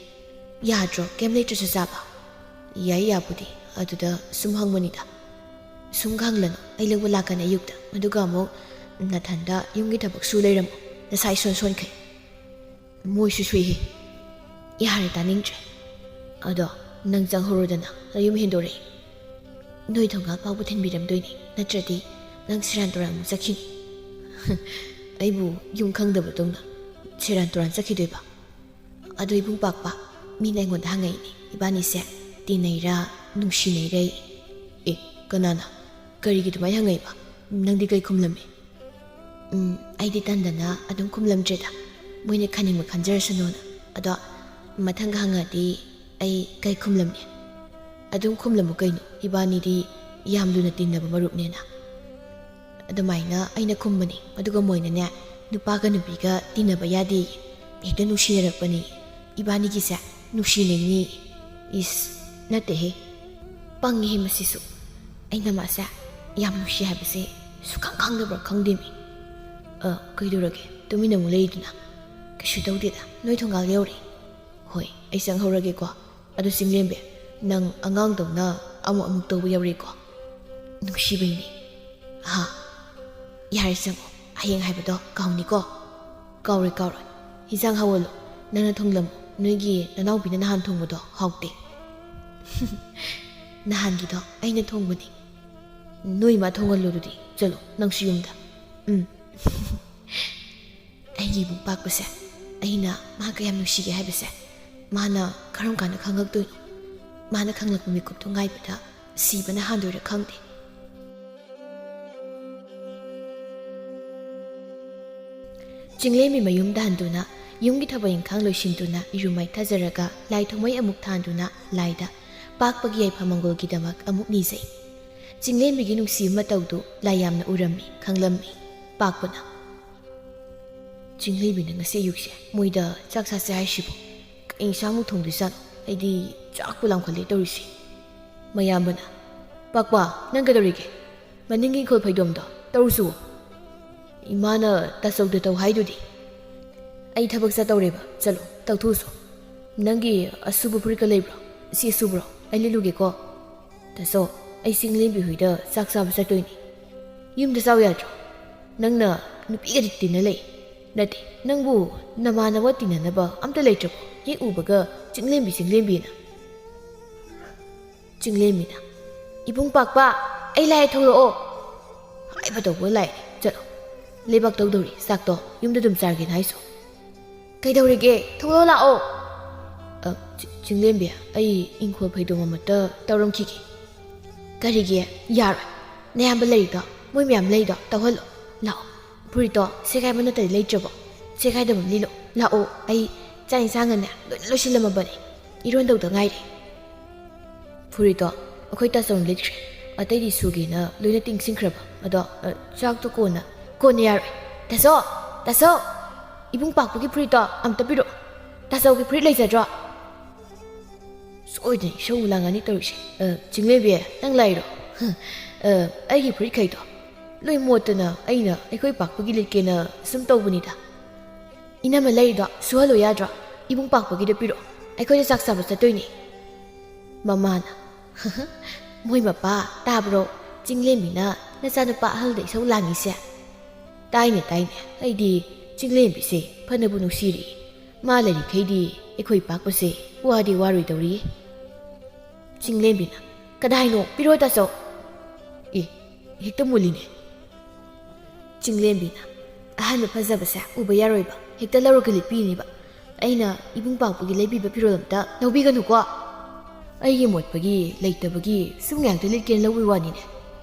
ꯌꯥꯗ꯭ꯔꯣ ꯀꯩꯝ ꯂꯩꯇ꯭ꯔꯁꯨ ꯆꯥꯕ? ꯌꯥꯏ ꯌꯥꯕꯨꯗꯤ, ꯑꯗꯨꯗ ꯁꯨꯝ ꯍꯪꯕꯅꯤꯗ꯫ ꯁꯨꯝ ꯍꯪꯂꯅꯨ, ꯑꯩ ꯂꯧꯕ ꯂꯥꯛꯀꯅꯤ ꯑꯌꯨꯛꯇ꯫ ꯑꯗꯨꯒ ꯑꯃꯨꯛ ꯅꯊꯟꯗ ꯌꯨꯝꯒꯤ ꯊꯕꯛ ꯁꯨ ꯂꯩꯔꯝꯃꯣ, ꯅꯁꯥ ꯏꯁꯣꯟ ꯁꯣꯟꯈꯩ꯫ ꯃꯣꯏꯁꯨ ꯁꯨꯏꯍꯦ꯫ ꯌꯥꯔꯦ, ꯇꯥꯅꯤꯡꯗ꯭ꯔꯦ꯫ ꯑꯗꯣ ꯅꯪ ꯆꯪꯍꯧꯔꯣꯗꯅ, ꯅꯌꯨꯝ ꯍꯦꯟꯗꯣꯔꯛꯑꯦ꯫ ꯅꯣꯏ ꯊꯣꯡꯒꯥꯜ ꯐꯥꯎꯕ ꯊꯤꯟꯕꯤꯔꯝꯗꯣꯏꯅꯦ, ꯅꯠꯇ꯭ꯔꯗꯤ ꯅꯪ ꯁꯦꯔꯥꯟ ꯇꯨꯔꯥꯟ ꯑꯃꯨꯛ ꯆꯠꯈꯤꯅꯤ꯫ ꯑꯩꯕꯨ ꯌꯨꯝ ꯈꯪꯗꯕꯗꯧꯅ ꯁꯦꯔꯥꯟ ꯇꯨꯔꯥꯟ ꯆꯠꯈꯤꯗꯣꯏꯕ? ꯑꯗꯣ ꯏꯕꯨꯡ ꯄꯥꯛꯄ, ꯃꯤꯅ ꯑꯩꯉꯣꯟꯗ ꯍꯪꯉꯛꯏꯅꯦ, ꯏꯕꯥꯅꯤꯁꯦ ꯇꯤꯟꯅꯩꯔꯥ, ꯅꯨꯡꯁꯤꯅꯩꯔꯥ? ꯑꯦ, ꯀꯅꯥꯅ? ꯀꯔꯤꯒꯤ ꯑꯗꯨꯃꯥꯏꯅ ꯍꯪꯉꯛꯏꯕ? ꯅꯪꯗꯤ ꯀꯩ ꯈꯨꯝꯂꯝꯃꯤ? ꯎꯝ, ꯑꯩꯗꯤ ꯇꯟꯗꯅ ꯑꯗꯨꯝ ꯈꯨꯝꯂꯝꯗ꯭ꯔꯦꯗ, ꯃꯣꯏꯅ ꯈꯟꯅꯤꯡꯕ ꯈꯟꯖꯔꯁꯅꯨꯅ꯫ ꯑꯗꯣ ꯃꯊꯪꯒ ꯍꯪꯉꯛꯑꯗꯤ ꯑꯩ ꯀꯩ ꯈꯨꯝꯂꯝꯅꯤ? ꯑꯗꯨꯝ ꯈꯨꯝꯂꯝꯃꯨ ꯀꯩꯅꯣ, ꯏꯕꯥꯅꯤꯗꯤ ꯌꯥꯝ ꯂꯨꯅ ꯇꯤꯟꯅꯕ ꯃꯔꯨꯞꯅꯦꯅ꯫ ꯑꯗꯨꯃꯥꯏꯅ ꯑꯩꯅ ꯈꯨꯝꯕꯅꯤ꯫ ꯑꯗꯨꯒ ꯃꯣꯏꯅꯅꯦ, ꯅꯨꯄꯥꯒ ꯅꯨꯄꯤꯒ ꯇꯤꯟꯅꯕ ꯌꯥꯗꯦ, ꯍꯦꯛꯇ ꯅꯨꯡꯁꯤꯅꯔꯛꯄꯅꯤ, ꯏꯕꯥꯅꯤꯒꯤꯁꯦ ꯅꯨꯡꯁꯤꯅꯩꯅꯤ꯫ ꯏꯁ, ꯅꯠꯇꯦꯍꯦ, ꯄꯪꯉꯤꯍꯦ ꯃꯁꯤꯁꯨ꯫ ꯑꯩꯅ ꯃꯥꯁꯦ ꯌꯥꯝ ꯅꯨꯡꯁꯤ ꯍꯥꯏꯕꯁꯦ ꯁꯨꯈꯪ ꯈꯪꯗꯕ꯭ꯔꯥ ꯈꯪꯗꯦꯃꯤ꯫ ꯑ, ꯀꯩꯗꯧꯔꯒꯦ? ꯇꯨꯃꯤꯟꯅ ꯑꯃꯨꯛ ꯂꯩꯔꯤꯗꯨꯅ? ꯀꯩꯁꯨ ꯇꯧꯗꯦꯗ, ꯅꯣꯏ ꯊꯣꯡꯒꯥꯜ ꯌꯧꯔꯦ꯫ ꯍꯣꯏ, ꯑꯩ ꯆꯪꯍꯧꯔꯒꯦꯀꯣ꯫ ꯑꯗꯨ ꯆꯤꯡꯂꯦꯝꯕꯤ, ꯅꯪ ꯑꯉꯥꯡꯗꯧꯅ ꯑꯃꯨꯛ ꯑꯃꯨꯛ ꯇꯧꯕ ꯌꯥꯎꯔꯦꯀꯣ꯫ ꯅꯨꯡꯁꯤꯕꯩꯅꯦ꯫ ꯑꯍꯥ, ꯌꯥꯔꯦ ꯆꯪꯉꯣ, ꯍꯌꯦꯡ ꯍꯥꯏꯕꯗꯣ ꯀꯥꯎꯅꯤꯀꯣ꯫ ꯀꯥꯎꯔꯣꯏ, ꯀꯥꯎꯔꯣꯏ꯫ ꯍꯤꯟꯖꯥꯡ ꯍꯧꯍꯜꯂꯣ, ꯅꯪꯅ ꯊꯣꯡꯂꯝꯃꯣ꯫ ꯅꯣꯏꯒꯤ ꯅꯅꯥꯎꯄꯤꯅ ꯅꯍꯥꯟ ꯊꯣꯡꯕꯗꯣ ꯍꯥꯎꯇꯦ꯫ ꯅꯍꯥꯟꯒꯤꯗꯣ ꯑꯩꯅ ꯊꯣꯡꯕꯅꯤ꯫ ꯅꯣꯏ ꯏꯃꯥ ꯊꯣꯡꯍꯜꯂꯣ ꯑꯗꯨꯗꯤ꯫ ꯆꯠꯂꯣ ꯅꯪꯁꯨ ꯌꯨꯝꯗ꯫ ꯎꯝ꯫ ꯑꯩꯒꯤ ꯏꯕꯨꯡ ꯄꯥꯛꯄꯁꯦ ꯑꯩꯅ ꯃꯥ ꯀꯌꯥꯝ ꯅꯨꯡꯁꯤꯒꯦ ꯍꯥꯏꯕꯁꯦ ꯃꯥꯅ ꯀꯔꯝ ꯀꯥꯟꯗ ꯈꯪꯉꯛꯇꯣꯏꯅꯣ? ꯃꯥꯅ ꯈꯪꯂꯛꯄ ꯃꯤꯀꯨꯞꯇꯨ ꯉꯥꯏꯕꯗ ꯁꯤꯕꯅ ꯍꯥꯟꯗꯣꯏꯔꯥ ꯈꯪꯗꯦ꯫ ꯆꯤꯡꯂꯦꯝꯕꯤ ꯃꯌꯨꯝꯗ ꯍꯟꯗꯨꯅ ꯌꯨꯝꯒꯤ ꯊꯕꯛ ꯏꯪꯈꯥꯡ ꯂꯣꯏꯁꯤꯟꯗꯨꯅ ꯏꯔꯨ ꯃꯥꯏ ꯊꯥꯖꯔꯒ ꯂꯥꯏ ꯊꯥꯎꯃꯩ ꯑꯃꯨꯛ ꯊꯥꯟꯗꯨꯅ ꯂꯥꯏꯗ ꯄꯥꯛꯄꯒꯤ ꯌꯥꯏꯐ ꯃꯪꯒꯣꯜꯒꯤꯗꯃꯛ ꯑꯃꯨꯛ ꯅꯤꯖꯩ꯫ ꯆꯤꯡꯂꯦꯝꯕꯤꯒꯤ ꯅꯨꯡꯁꯤꯕ ꯃꯇꯧꯗꯨ ꯂꯥꯏ ꯌꯥꯝꯅ ꯎꯔꯝꯃꯤ, ꯈꯪꯂꯝꯃꯤ꯫ ꯄꯥꯛꯄꯅ, "ꯆꯤꯡꯂꯦꯝꯕꯤꯅ ꯉꯁꯤ ꯑꯌꯨꯛꯁꯦ ꯃꯣꯏꯗ ꯆꯥꯛ ꯆꯥꯁꯦ ꯍꯥꯏꯁꯤꯕꯨ ꯀꯩ ꯏꯟꯁꯥꯡꯃꯨꯛ ꯊꯣꯡꯗꯣꯏꯖꯥꯠꯅꯣ? ꯑꯩꯗꯤ ꯆꯥꯛꯄꯨ ꯂꯥꯝꯈꯠꯂꯦ ꯇꯧꯔꯤꯁꯦ꯫" ꯃꯌꯥꯝꯕꯅ, "ꯄꯥꯛꯄ, ꯅꯪ ꯀꯩꯗꯧꯔꯤꯒꯦ? ꯃꯅꯤꯡꯒꯤ ꯏꯪꯈꯣꯜ ꯐꯩꯗꯣꯝꯗꯣ ꯇꯧꯔꯨꯆꯣ꯫ ꯏꯃꯥꯅ ꯇꯥꯆꯧꯗ ꯇꯧ ꯍꯥꯏꯗꯨꯗꯤ꯫" "ꯑꯩ ꯊꯕꯛ ꯆꯠꯇꯧꯔꯦꯕ, ꯆꯠꯂꯣ, ꯇꯧꯊꯣꯛꯎꯆꯣ꯫ ꯅꯪꯒꯤ ꯑꯁꯨꯕ ꯐꯨꯔꯤꯠꯀ ꯂꯩꯕ꯭ꯔꯣ? ꯁꯤ ꯑꯁꯨꯕ꯭ꯔꯣ? ꯑꯩ ꯂꯤꯠꯂꯨꯒꯦꯀꯣ꯫" "ꯇꯥꯆꯧ, ꯑꯩ ꯆꯤꯡꯂꯦꯝꯕꯤ ꯍꯣꯏꯗ ꯆꯥꯛ ꯆꯥꯕ ꯆꯠꯇꯣꯏꯅꯤ꯫" "ꯌꯨꯝꯗ ꯆꯥꯎ ꯌꯥꯗ꯭ꯔꯣ? ꯅꯪꯅ ꯅꯨꯄꯤꯒꯗꯤ ꯇꯤꯟꯅ ꯂꯩ꯫ ꯅꯠꯇꯦ, ꯅꯪꯕꯨ ꯅꯃꯥꯟꯅꯕ ꯇꯤꯟꯅꯅꯕ ꯑꯝꯇ ꯂꯩꯇ꯭ꯔꯕꯣ? ꯍꯦꯛ ꯎꯕꯒ ꯆꯤꯡꯂꯦꯝꯕꯤ, ꯆꯤꯡꯂꯦꯝꯕꯤꯅ꯫" ꯆꯤꯡꯂꯦꯝꯕꯤꯅ, "ꯏꯕꯨꯡ ꯄꯥꯛꯄ, ꯑꯩ ꯂꯥꯛꯑꯦ, ꯊꯣꯛꯂꯛꯑꯣ꯫" "ꯍꯥꯏꯕ ꯇꯧꯕ ꯂꯥꯛꯑꯦ, ꯆꯠꯂꯣ꯫ ꯂꯩꯕꯥꯛ ꯇꯧꯗꯧꯔꯤ, ꯆꯥꯛꯇꯣ ꯌꯨꯝꯗ ꯑꯗꯨꯝ ꯆꯥꯔꯒꯦꯅ ꯍꯥꯏꯁꯣ꯫" "ꯀꯩꯗꯧꯔꯒꯦ? ꯊꯣꯛꯂꯛꯑꯣ ꯂꯥꯛꯑꯣ꯫" "ꯑ, ꯆꯤ-, ꯆꯤꯡꯂꯦꯝꯕꯤ, ꯑꯩ ꯏꯪꯈꯣꯜ ꯐꯩꯗꯣꯝ ꯑꯃꯠꯇ ꯇꯧꯔꯝꯈꯤꯒꯦ꯫" "ꯀꯔꯤꯒꯤ? ꯌꯥꯔꯣꯏ꯫ ꯅꯌꯥꯝꯕ ꯂꯩꯔꯤꯗꯣ, ꯃꯣꯏ ꯃꯌꯥꯝ ꯂꯩꯔꯤꯗꯣ, ꯇꯧꯍꯜꯂꯣ꯫ ꯂꯥꯛꯑꯣ꯫ ꯐꯨꯔꯤꯠꯇꯣ ꯁꯦꯒꯥꯏꯕ ꯅꯠꯇ꯭ꯔꯗꯤ ꯂꯩꯇ꯭ꯔꯕꯣ? ꯁꯦꯒꯥꯏꯗꯕ ꯑꯃ ꯂꯤꯠꯂꯣ꯫ ꯂꯥꯛꯑꯣ, ꯑꯩ ꯆꯥꯛ ꯏꯟꯁꯥꯡꯒꯅꯦ ꯂꯣꯏꯅ ꯂꯣꯏꯁꯤꯜꯂꯝꯃꯕꯅꯦ꯫ ꯏꯔꯣꯟ ꯇꯧꯗ ꯉꯥꯏꯔꯦ꯫" ꯐꯨꯔꯤꯠꯇꯣ ꯑꯩꯈꯣꯏ ꯇꯥꯆꯧꯅ ꯂꯤꯠꯈ꯭ꯔꯦ꯫ ꯑꯇꯩꯗꯤ ꯁꯨꯒꯦꯅ ꯂꯣꯏꯅ ꯇꯤꯡꯁꯤꯟꯈ꯭ꯔꯕ꯫ ꯑꯗꯣ, ꯑ, ꯆꯥꯛꯇꯣ ꯀꯣꯟꯅ, ꯀꯣꯟꯅ ꯌꯥꯔꯣꯏ꯫ ꯇꯥꯆꯧ! ꯇꯥꯆꯧ! ꯏꯕꯨꯡ ꯄꯥꯛꯄꯒꯤ ꯐꯨꯔꯤꯠꯇꯣ ꯑꯝꯇ ꯄꯤꯔꯛꯑꯣ꯫ ꯇꯥꯆꯧꯒꯤ ꯐꯨꯔꯤꯠ ꯂꯩꯖꯗ꯭ꯔꯣ? ꯁꯣꯏꯗꯅ ꯏꯁꯧ ꯂꯥꯡꯉꯅꯤ ꯇꯧꯔꯤꯁꯦ꯫ "ꯑ, ꯆꯤꯡꯂꯦꯝꯕꯤ, ꯅꯪ ꯂꯥꯛꯏꯔꯣ? ꯑ, ꯑꯩꯒꯤ ꯐꯨꯔꯤꯠꯈꯩꯗꯣ ꯂꯣꯏ ꯃꯣꯠꯇꯅ ꯑꯩꯅ ꯑꯩꯈꯣꯏ ꯄꯥꯛꯄꯒꯤ ꯂꯤꯠꯀꯦꯅ ꯁꯨꯝ ꯇꯧꯕꯅꯤꯗ꯫" "ꯏꯅꯝꯃ ꯂꯩꯔꯤꯗꯣ ꯁꯨꯍꯜꯂꯣ ꯌꯥꯗ꯭ꯔꯣ? ꯏꯕꯨꯡ ꯄꯥꯛꯄꯒꯤꯗ ꯄꯤꯔꯛꯑꯣ꯫ ꯑꯩꯈꯣꯏꯗ ꯆꯥꯛ ꯆꯥꯕ ꯆꯠꯇꯣꯏꯅꯦ꯫" ꯃꯃꯥꯅ, "ꯃꯣꯏ ꯃꯄꯥ ꯇꯥꯕ꯭ꯔꯣ? ꯆꯤꯡꯂꯦꯝꯕꯤꯅ ꯅꯆꯥꯅꯨꯄꯥ ꯑꯍꯜꯗ ꯏꯁꯧ ꯂꯥꯡꯉꯤꯁꯦ?" "ꯇꯥꯏꯅꯦ, ꯇꯥꯏꯅꯦ꯫ ꯑꯩꯗꯤ ꯆꯤꯡꯂꯦꯝꯕꯤꯁꯦ ꯐꯅꯕꯨ ꯅꯨꯡꯁꯤꯔꯤ꯫ ꯃꯥ ꯂꯩꯔꯤꯈꯩꯗꯤ ꯑꯩꯈꯣꯏ ꯄꯥꯛꯄꯁꯦ ꯋꯥꯗꯤ ꯋꯥꯔꯣꯏꯗꯧꯔꯤ꯫" ꯆꯤꯡꯂꯦꯝꯕꯤꯅ, "ꯀꯗꯥꯏꯅꯣ? ꯄꯤꯔꯣ ꯇꯥꯆꯧ꯫" "ꯑꯦ, ꯍꯦꯛꯇ ꯃꯨꯜꯂꯤꯅꯦ꯫" ꯆꯤꯡꯂꯦꯝꯕꯤꯅ, "ꯑꯍꯟꯕ ꯐꯖꯕꯁꯦ ꯎꯕ ꯌꯥꯔꯣꯏꯕ, ꯍꯦꯛꯇ ꯂꯧꯔꯒ ꯂꯤꯠꯄꯤꯅꯦꯕ꯫ ꯑꯩꯅ ꯏꯕꯨꯡ ꯄꯥꯛꯄꯒꯤ ꯂꯩꯕꯤꯕ ꯐꯤꯔꯣꯜ ꯑꯝꯇ ꯂꯧꯕꯤꯒꯅꯨꯀꯣ꯫ ꯑꯩꯒꯤ ꯃꯣꯠꯄꯒꯤ ꯂꯩꯇꯕꯒꯤ ꯁꯨꯝ ꯉꯥꯛꯇ ꯂꯤꯠꯀꯦꯅ ꯂꯧꯕꯒꯤ ꯋꯥꯅꯤꯅꯦ꯫"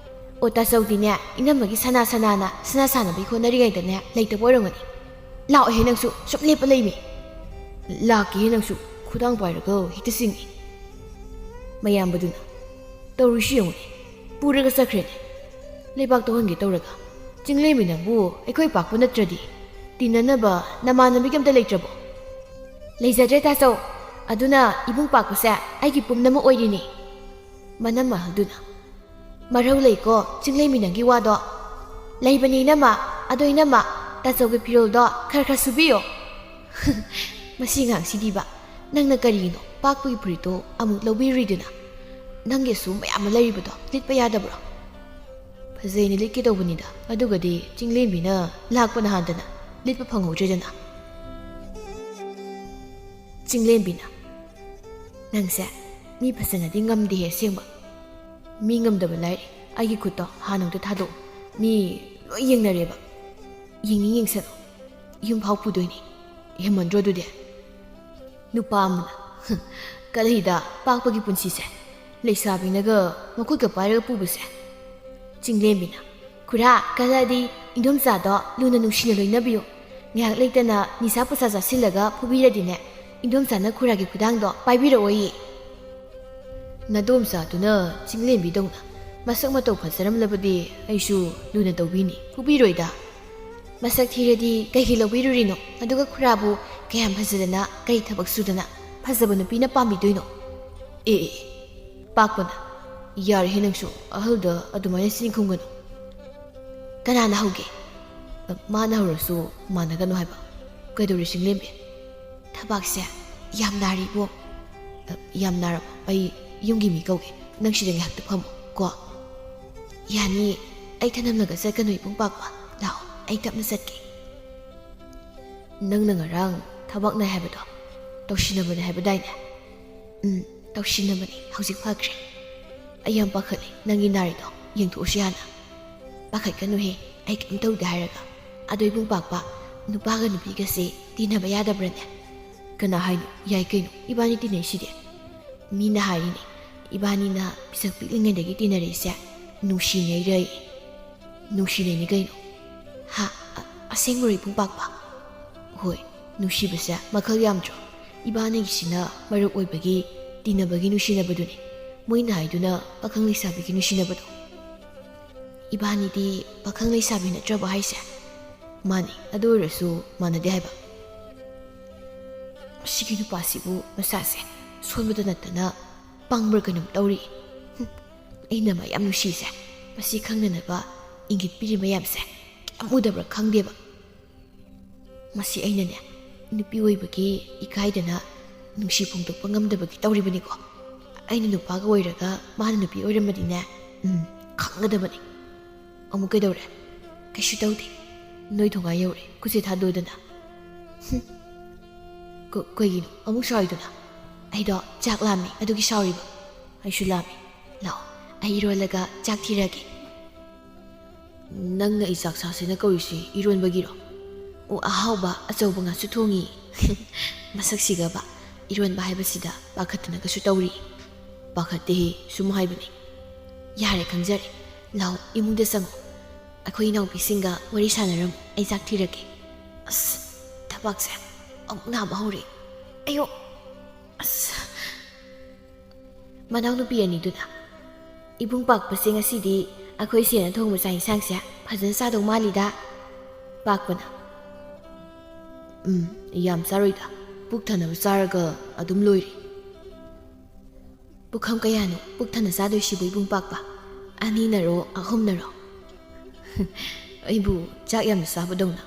"ꯑꯣ, ꯇꯥꯆꯧꯗꯤꯅꯦ, ꯏꯅꯝꯃꯒꯤ ꯁꯅꯥ ꯁꯅꯥꯅ ꯁꯅꯥ ꯁꯥꯟꯅꯕꯒꯤ ꯍꯣꯠꯅꯔꯤꯉꯩꯗꯅꯦ ꯂꯩꯇꯕ ꯑꯣꯏꯔꯝꯒꯅꯤ꯫ ꯂꯥꯛꯑꯣꯍꯦ ꯅꯪꯁꯨ, ꯁꯨꯝ ꯂꯦꯞꯄ ꯂꯩꯃꯤ꯫" "ꯂꯥꯛꯀꯦꯍꯦ ꯅꯪꯁꯨ, ꯈꯨꯗꯥꯡ ꯄꯥꯏꯔꯒ ꯍꯦꯛꯇ ꯆꯤꯡꯉꯤ꯫" ꯃꯌꯥꯝꯕꯗꯨꯅ, "ꯇꯧꯔꯤꯁꯤ ꯌꯦꯡꯉꯨꯅꯦ, ꯄꯨꯔꯒ ꯆꯠꯈ꯭ꯔꯦꯅꯦ꯫ ꯂꯩꯕꯥꯛ ꯇꯧꯍꯟꯒꯦ ꯇꯧꯔꯒ꯫ ꯆꯤꯡꯂꯦꯝꯕꯤ ꯅꯪꯕꯨ ꯑꯩꯈꯣꯏ ꯄꯥꯛꯄ ꯅꯠꯇ꯭ꯔꯗꯤ ꯇꯤꯟꯅꯅꯕ ꯅꯃꯥꯟꯅꯕꯤꯒ ꯑꯝꯇ ꯂꯩꯇ꯭ꯔꯕꯣ?" "ꯂꯩꯖꯗ꯭ꯔꯦ ꯇꯥꯆꯧ꯫ ꯑꯗꯨꯅ ꯏꯕꯨꯡ ꯄꯥꯛꯄꯁꯦ ꯑꯩꯒꯤ ꯄꯨꯝꯅꯃꯛ ꯑꯣꯏꯔꯤꯅꯦ꯫" ꯃꯅꯝ ꯑꯍꯜꯗꯨꯅ, "ꯃꯔꯧ ꯂꯩꯀꯣ ꯆꯤꯡꯂꯦꯝꯕꯤ ꯅꯪꯒꯤ ꯋꯥꯗꯣ꯫" "ꯂꯩꯕꯅꯦ ꯏꯅꯝꯃ꯫ ꯑꯗꯣ ꯏꯅꯝꯃ, ꯇꯥꯆꯧꯒꯤ ꯐꯤꯔꯣꯜꯗꯣ ꯈꯔ ꯈꯔ ꯁꯨꯕꯤꯌꯣ꯫" "ꯃꯁꯤ ꯑꯉꯥꯡꯁꯤꯗꯤꯕ, ꯅꯪꯅ ꯀꯔꯤꯒꯤꯅꯣ ꯄꯥꯛꯄꯒꯤ ꯐꯨꯔꯤꯠꯇꯣ ꯑꯃꯨꯛ ꯂꯧꯕꯤꯔꯨꯔꯤꯗꯨꯅ? ꯅꯪꯒꯤꯁꯨ ꯃꯌꯥꯝ ꯑꯃ ꯂꯩꯔꯤꯕꯗꯣ ꯂꯤꯠꯄ ꯌꯥꯗꯕ꯭ꯔꯣ?" "ꯐꯖꯩꯅ ꯂꯤꯠꯀꯦ ꯇꯧꯕꯅꯤꯗ, ꯑꯗꯨꯒꯗꯤ ꯆꯤꯡꯂꯦꯝꯕꯤꯅ ꯂꯥꯛꯄꯅ ꯍꯥꯟꯗꯅ ꯂꯤꯠꯄ ꯐꯪꯍꯧꯗ꯭ꯔꯦꯗꯅ꯫" ꯆꯤꯡꯂꯦꯝꯕꯤꯅ, "ꯅꯪꯁꯦ ꯃꯤ ꯐꯖꯅꯗꯤ ꯉꯝꯗꯦꯍꯦ ꯑꯁꯦꯡꯕ꯫ ꯃꯤ ꯉꯝꯗꯕ ꯂꯥꯏꯔꯤ, ꯑꯩꯒꯤ ꯈꯨꯠꯇꯣ ꯍꯥꯟꯅ ꯑꯝꯇ ꯊꯥꯗꯣꯛꯎ꯫ ꯃꯤ ꯂꯣꯏ ꯌꯦꯡꯅꯔꯦꯕ꯫ ꯌꯦꯡꯅꯤꯡ ꯌꯦꯡꯁꯅꯨ, ꯌꯨꯝ ꯐꯥꯎ ꯄꯨꯗꯣꯏꯅꯤ꯫ ꯍꯦꯟꯃꯟꯗ꯭ꯔꯣ ꯑꯗꯨꯗꯤ?" ꯅꯨꯄꯥ ꯑꯃꯅ, "ꯀꯔꯤꯗ ꯄꯥꯛꯄꯒꯤ ꯄꯨꯟꯁꯤꯁꯦ, ꯂꯩꯁꯥꯕꯤꯅꯒ ꯃꯈꯨꯠꯀ ꯄꯥꯏꯔꯒ ꯄꯨꯕꯁꯦ?" ꯆꯤꯡꯂꯦꯝꯕꯤꯅ, "ꯈꯨꯔꯥ, ꯀꯜꯂꯗꯤ ꯏꯟꯗꯣꯝꯆꯥꯗꯣ ꯂꯨꯅ ꯅꯨꯡꯁꯤꯅ ꯂꯣꯏꯅꯕꯤꯌꯨ꯫ ꯉꯥꯏꯍꯥꯛ ꯂꯩꯇꯅ ꯅꯤꯁꯥ ꯄꯨꯁꯥ ꯆꯥꯁꯤꯜꯂꯒ ꯐꯨꯕꯤꯔꯗꯤꯅꯦ, ꯏꯟꯗꯣꯝꯆꯥꯅ ꯈꯨꯔꯥꯒꯤ ꯈꯨꯗꯥꯡꯗꯣ ꯄꯥꯏꯕꯤꯔꯛꯑꯣꯏꯌꯦ꯫" "ꯅꯗꯣꯝꯆꯥꯗꯨꯅ ꯆꯤꯡꯂꯦꯝꯕꯤꯗꯧꯅ ꯃꯁꯛ ꯃꯇꯧ ꯐꯖꯔꯝꯂꯕꯗꯤ ꯑꯩꯁꯨ ꯂꯨꯅ ꯇꯧꯕꯤꯅꯤ, ꯐꯨꯕꯤꯔꯣꯏꯗ꯫ ꯃꯁꯛ ꯊꯤꯔꯗꯤ ꯀꯩꯒꯤ ꯂꯧꯕꯤꯔꯨꯔꯤꯅꯣ? ꯑꯗꯨꯒ ꯈꯨꯔꯥꯕꯨ ꯀꯌꯥꯝ ꯐꯖꯗꯅ, ꯀꯩ ꯊꯕꯛ ꯁꯨꯗꯅ ꯐꯖꯕ ꯅꯨꯄꯤꯅ ꯄꯥꯝꯕꯤꯗꯣꯏꯅꯣ?" "ꯑꯦ, ꯑꯦ, ꯑꯦ, ꯄꯥꯛꯄꯅ, ꯌꯥꯔꯦꯍꯦ ꯅꯪꯁꯨ, ꯑꯍꯜꯗ ꯑꯗꯨꯃꯥꯏꯅ ꯆꯤꯟ ꯈꯨꯝꯒꯅꯨ꯫ ꯀꯅꯥꯅ ꯍꯧꯒꯦ?" "ꯃꯥꯅ ꯍꯧꯔꯁꯨ ꯃꯥꯟꯅꯒꯅꯨ ꯍꯥꯏꯕ꯫ ꯀꯩꯗꯧꯔꯦ ꯆꯤꯡꯂꯦꯝꯕꯤ?" "ꯊꯕꯥꯛꯁꯦ ꯌꯥꯝ ꯅꯥꯔꯤꯕꯣ?" "ꯌꯥꯝ ꯅꯥꯔꯕ? ꯑꯩ ꯌꯨꯝꯒꯤ ꯃꯤ ꯀꯧꯒꯦ, ꯅꯪ ꯁꯤꯗ ꯉꯥꯏꯍꯥꯛꯇ ꯐꯝꯃꯣ ꯀꯣ꯫ ꯌꯥꯅꯤꯌꯦ, ꯑꯩ ꯊꯅꯝꯂꯒ ꯆꯠꯀꯅꯨ ꯏꯕꯨꯡ ꯄꯥꯛꯄ꯫ ꯂꯥꯛꯑꯣ, ꯑꯩ ꯇꯞꯅ ꯆꯠꯀꯦ꯫ ꯅꯪꯅ ꯉꯔꯥꯡ ꯊꯕꯛ ꯅꯥꯏ ꯍꯥꯏꯕꯗꯣ ꯇꯧꯁꯤꯟꯅꯕꯅꯦ ꯍꯥꯏꯕꯗꯥꯏꯅꯦ? ꯎꯝ, ꯇꯧꯁꯤꯟꯅꯕꯅꯦ, ꯍꯧꯖꯤꯛ ꯐꯈ꯭ꯔꯦ꯫ ꯑꯩ ꯌꯥꯝ ꯄꯥꯈꯠꯂꯦ, ꯅꯪꯒꯤ ꯅꯥꯔꯤꯗꯣ ꯌꯦꯡꯊꯣꯛꯎꯁꯤ ꯍꯥꯟꯅ꯫ ꯄꯥꯈꯠꯀꯅꯨꯍꯦ, ꯑꯩ ꯀꯩꯝ ꯇꯧꯗꯦ ꯍꯥꯏꯔꯒ꯫ ꯑꯗꯣ ꯏꯕꯨꯡ ꯄꯥꯛꯄ, ꯅꯨꯄꯥꯒ ꯅꯨꯄꯤꯒꯁꯦ ꯇꯤꯟꯅꯕ ꯌꯥꯗꯕ꯭ꯔꯅꯦ? ꯀꯅꯥ ꯍꯥꯏꯅꯣ? ꯌꯥꯏ ꯀꯩꯅꯣ, ꯏꯕꯥꯅꯤ ꯇꯤꯟꯅꯩꯁꯤꯗꯤ꯫ ꯃꯤꯅ ꯍꯥꯏꯔꯤꯅꯦ, ꯏꯕꯥꯅꯤꯅ ꯄꯤꯁꯛ ꯄꯤꯛꯂꯤꯉꯩꯗꯒꯤ ꯇꯤꯟꯅꯔꯛꯏꯁꯦ ꯅꯨꯡꯁꯤꯅꯩꯔꯌꯦ꯫ ꯅꯨꯡꯁꯤꯅꯩꯅꯤ ꯀꯩꯅꯣ꯫ ꯍꯥ? ꯑ-, ꯑꯁꯦꯡꯕꯔꯣ ꯏꯕꯨꯡ ꯄꯥꯛꯄ? ꯍꯣꯏ, ꯅꯨꯡꯁꯤꯕꯁꯦ ꯃꯈꯜ ꯌꯥꯝꯗ꯭ꯔꯣ? ꯏꯕꯥꯅꯤꯒꯤꯁꯤꯅ ꯃꯔꯨꯞ ꯑꯣꯏꯕꯒꯤ, ꯇꯤꯟꯅꯕꯒꯤ ꯅꯨꯡꯁꯤꯅꯕꯗꯨꯅꯤ꯫ ꯃꯣꯏꯅ ꯍꯥꯏꯗꯨꯅ ꯄꯥꯈꯪ ꯂꯩꯁꯥꯕꯤꯒꯤ ꯅꯨꯡꯁꯤꯅꯕꯗꯣ꯫ ꯏꯕꯥꯅꯤꯗꯤ ꯄꯥꯈꯪ ꯂꯩꯁꯥꯕꯤ ꯅꯠꯇ꯭ꯔꯕ ꯍꯥꯏꯁꯦ? ꯃꯥꯅꯤ, ꯑꯗꯨ ꯑꯣꯏꯔꯁꯨ ꯃꯥꯟꯅꯗꯦ ꯍꯥꯏꯕ꯫ ꯃꯁꯤꯒꯤ ꯅꯨꯄꯥꯁꯤꯕꯨ ꯃꯁꯥꯁꯦ ꯁꯣꯟꯕꯗ ꯅꯠꯇꯅ ꯄꯪꯕ꯭ꯔꯥ ꯀꯩꯅꯣꯝ ꯇꯧꯔꯤ꯫ ꯍꯨꯝ, ꯑꯩꯅ ꯃꯥ ꯌꯥꯝ ꯅꯨꯡꯁꯤꯁꯦ, ꯃꯁꯤ ꯈꯪꯅꯅꯕ ꯏꯪꯒꯤꯠ ꯄꯤꯔꯤ ꯃꯌꯥꯝꯁꯦ ꯀꯌꯥꯝ ꯎꯗꯕ꯭ꯔꯥ ꯈꯪꯗꯦꯕ꯫ ꯃꯁꯤ ꯑꯩꯅꯅꯦ, ꯅꯨꯄꯤ ꯑꯣꯏꯕꯒꯤ ꯏꯀꯥꯏꯗꯅ ꯅꯨꯡꯁꯤ ꯐꯣꯡꯗꯣꯛꯄ ꯉꯝꯗꯕꯒꯤ ꯇꯧꯔꯤꯕꯅꯤꯀꯣ꯫ ꯑꯩꯅ ꯅꯨꯄꯥꯒ ꯑꯣꯏꯔꯒ ꯃꯥꯅ ꯅꯨꯄꯤ ꯑꯣꯏꯔꯝꯃꯗꯤꯅꯦ, ꯎꯝ, ꯈꯪꯒꯗꯕꯅꯤ꯫ ꯑꯃꯨꯛ ꯀꯩꯗꯧꯔꯦ? ꯀꯩꯁꯨ ꯇꯧꯗꯦ꯫ ꯅꯣꯏ ꯊꯣꯡꯒꯥꯟ ꯌꯧꯔꯦ, ꯈꯨꯠꯁꯦ ꯊꯥꯗꯣꯛꯑꯗꯅ꯫ ꯍꯨꯝ꯫ ꯀ-, ꯀꯩꯒꯤꯅꯣ ꯑꯃꯨꯛ ꯁꯥꯎꯔꯤꯗꯨꯅ? ꯑꯩꯗꯣ ꯆꯥꯛ ꯂꯥꯝꯃꯦ, ꯑꯗꯨꯒꯤ ꯁꯥꯎꯔꯤꯕ꯫ ꯑꯩꯁꯨ ꯂꯥꯝꯃꯦ꯫ ꯂꯥꯛꯑꯣ, ꯑꯩ ꯏꯔꯣꯜꯂꯒ ꯆꯥꯛ ꯊꯤꯔꯒꯦ꯫ ꯅꯪꯅ ꯑꯩ ꯆꯥꯛ ꯆꯥꯁꯦꯅ ꯀꯧꯔꯤꯁꯤ ꯏꯔꯣꯟꯕꯒꯤꯔꯣ? ꯑꯣ, ꯑꯍꯥꯎꯕ ꯑꯆꯧꯕ ꯉꯥꯁꯨ ꯊꯣꯡꯉꯤ꯫ ꯃꯁꯛꯁꯤꯒꯕ, ꯏꯔꯣꯟꯕ ꯍꯥꯏꯕꯁꯤꯗ ꯄꯥꯈꯠꯇꯅꯒꯁꯨ ꯇꯧꯔꯤ꯫ ꯄꯥꯈꯠꯇꯦꯍꯦ, ꯁꯨꯝ ꯍꯥꯏꯕꯅꯤ꯫ ꯌꯥꯔꯦ, ꯈꯪꯖꯔꯦ꯫ ꯂꯥꯛꯑꯣ, ꯏꯃꯨꯡꯗ ꯆꯪꯉꯣ꯫ ꯑꯩꯈꯣꯏ ꯏꯅꯥꯎꯄꯤꯁꯤꯡꯒ ꯋꯥꯔꯤ ꯁꯥꯟꯅꯔꯝꯃꯨ, ꯑꯩ ꯆꯥꯛ ꯊꯤꯔꯛꯀꯦ꯫ ꯑꯁ, ꯊꯕꯥꯛꯁꯦ ꯑꯃꯨꯛ ꯅꯥꯕ ꯍꯧꯔꯦ꯫ ꯑꯌꯣ! ꯑꯁ! ꯃꯅꯥꯎꯅꯨꯄꯤ ꯑꯅꯤꯗꯨꯅ, "ꯏꯕꯨꯡ ꯄꯥꯛꯄꯁꯦ ꯉꯁꯤꯗꯤ ꯑꯩꯈꯣꯏ ꯁꯦꯅ ꯊꯣꯡꯕ ꯆꯥꯛ ꯏꯟꯁꯥꯡꯁꯦ ꯐꯖꯅ ꯆꯥꯗꯧ ꯃꯥꯜꯂꯤꯗ"꯫ ꯄꯥꯛꯄꯅ, "ꯎꯝ, ꯌꯥꯝ ꯆꯥꯔꯣꯏꯗ, ꯄꯨꯛ ꯊꯟꯅꯕ ꯆꯥꯔꯒ ꯑꯗꯨꯝ ꯂꯣꯏꯔꯦ"꯫ "ꯄꯨꯈꯝ ꯀꯌꯥꯅꯣ ꯄꯨꯛ ꯊꯟꯅ ꯆꯥꯗꯣꯏꯁꯤꯕꯨ ꯏꯕꯨꯡ ꯄꯥꯛꯄ? ꯑꯅꯤꯅꯔꯣ, ꯑꯍꯨꯝꯅꯔꯣ?" ꯑꯩꯕꯨ ꯆꯥꯛ ꯌꯥꯝꯅ ꯆꯥꯕꯗꯧꯅ꯫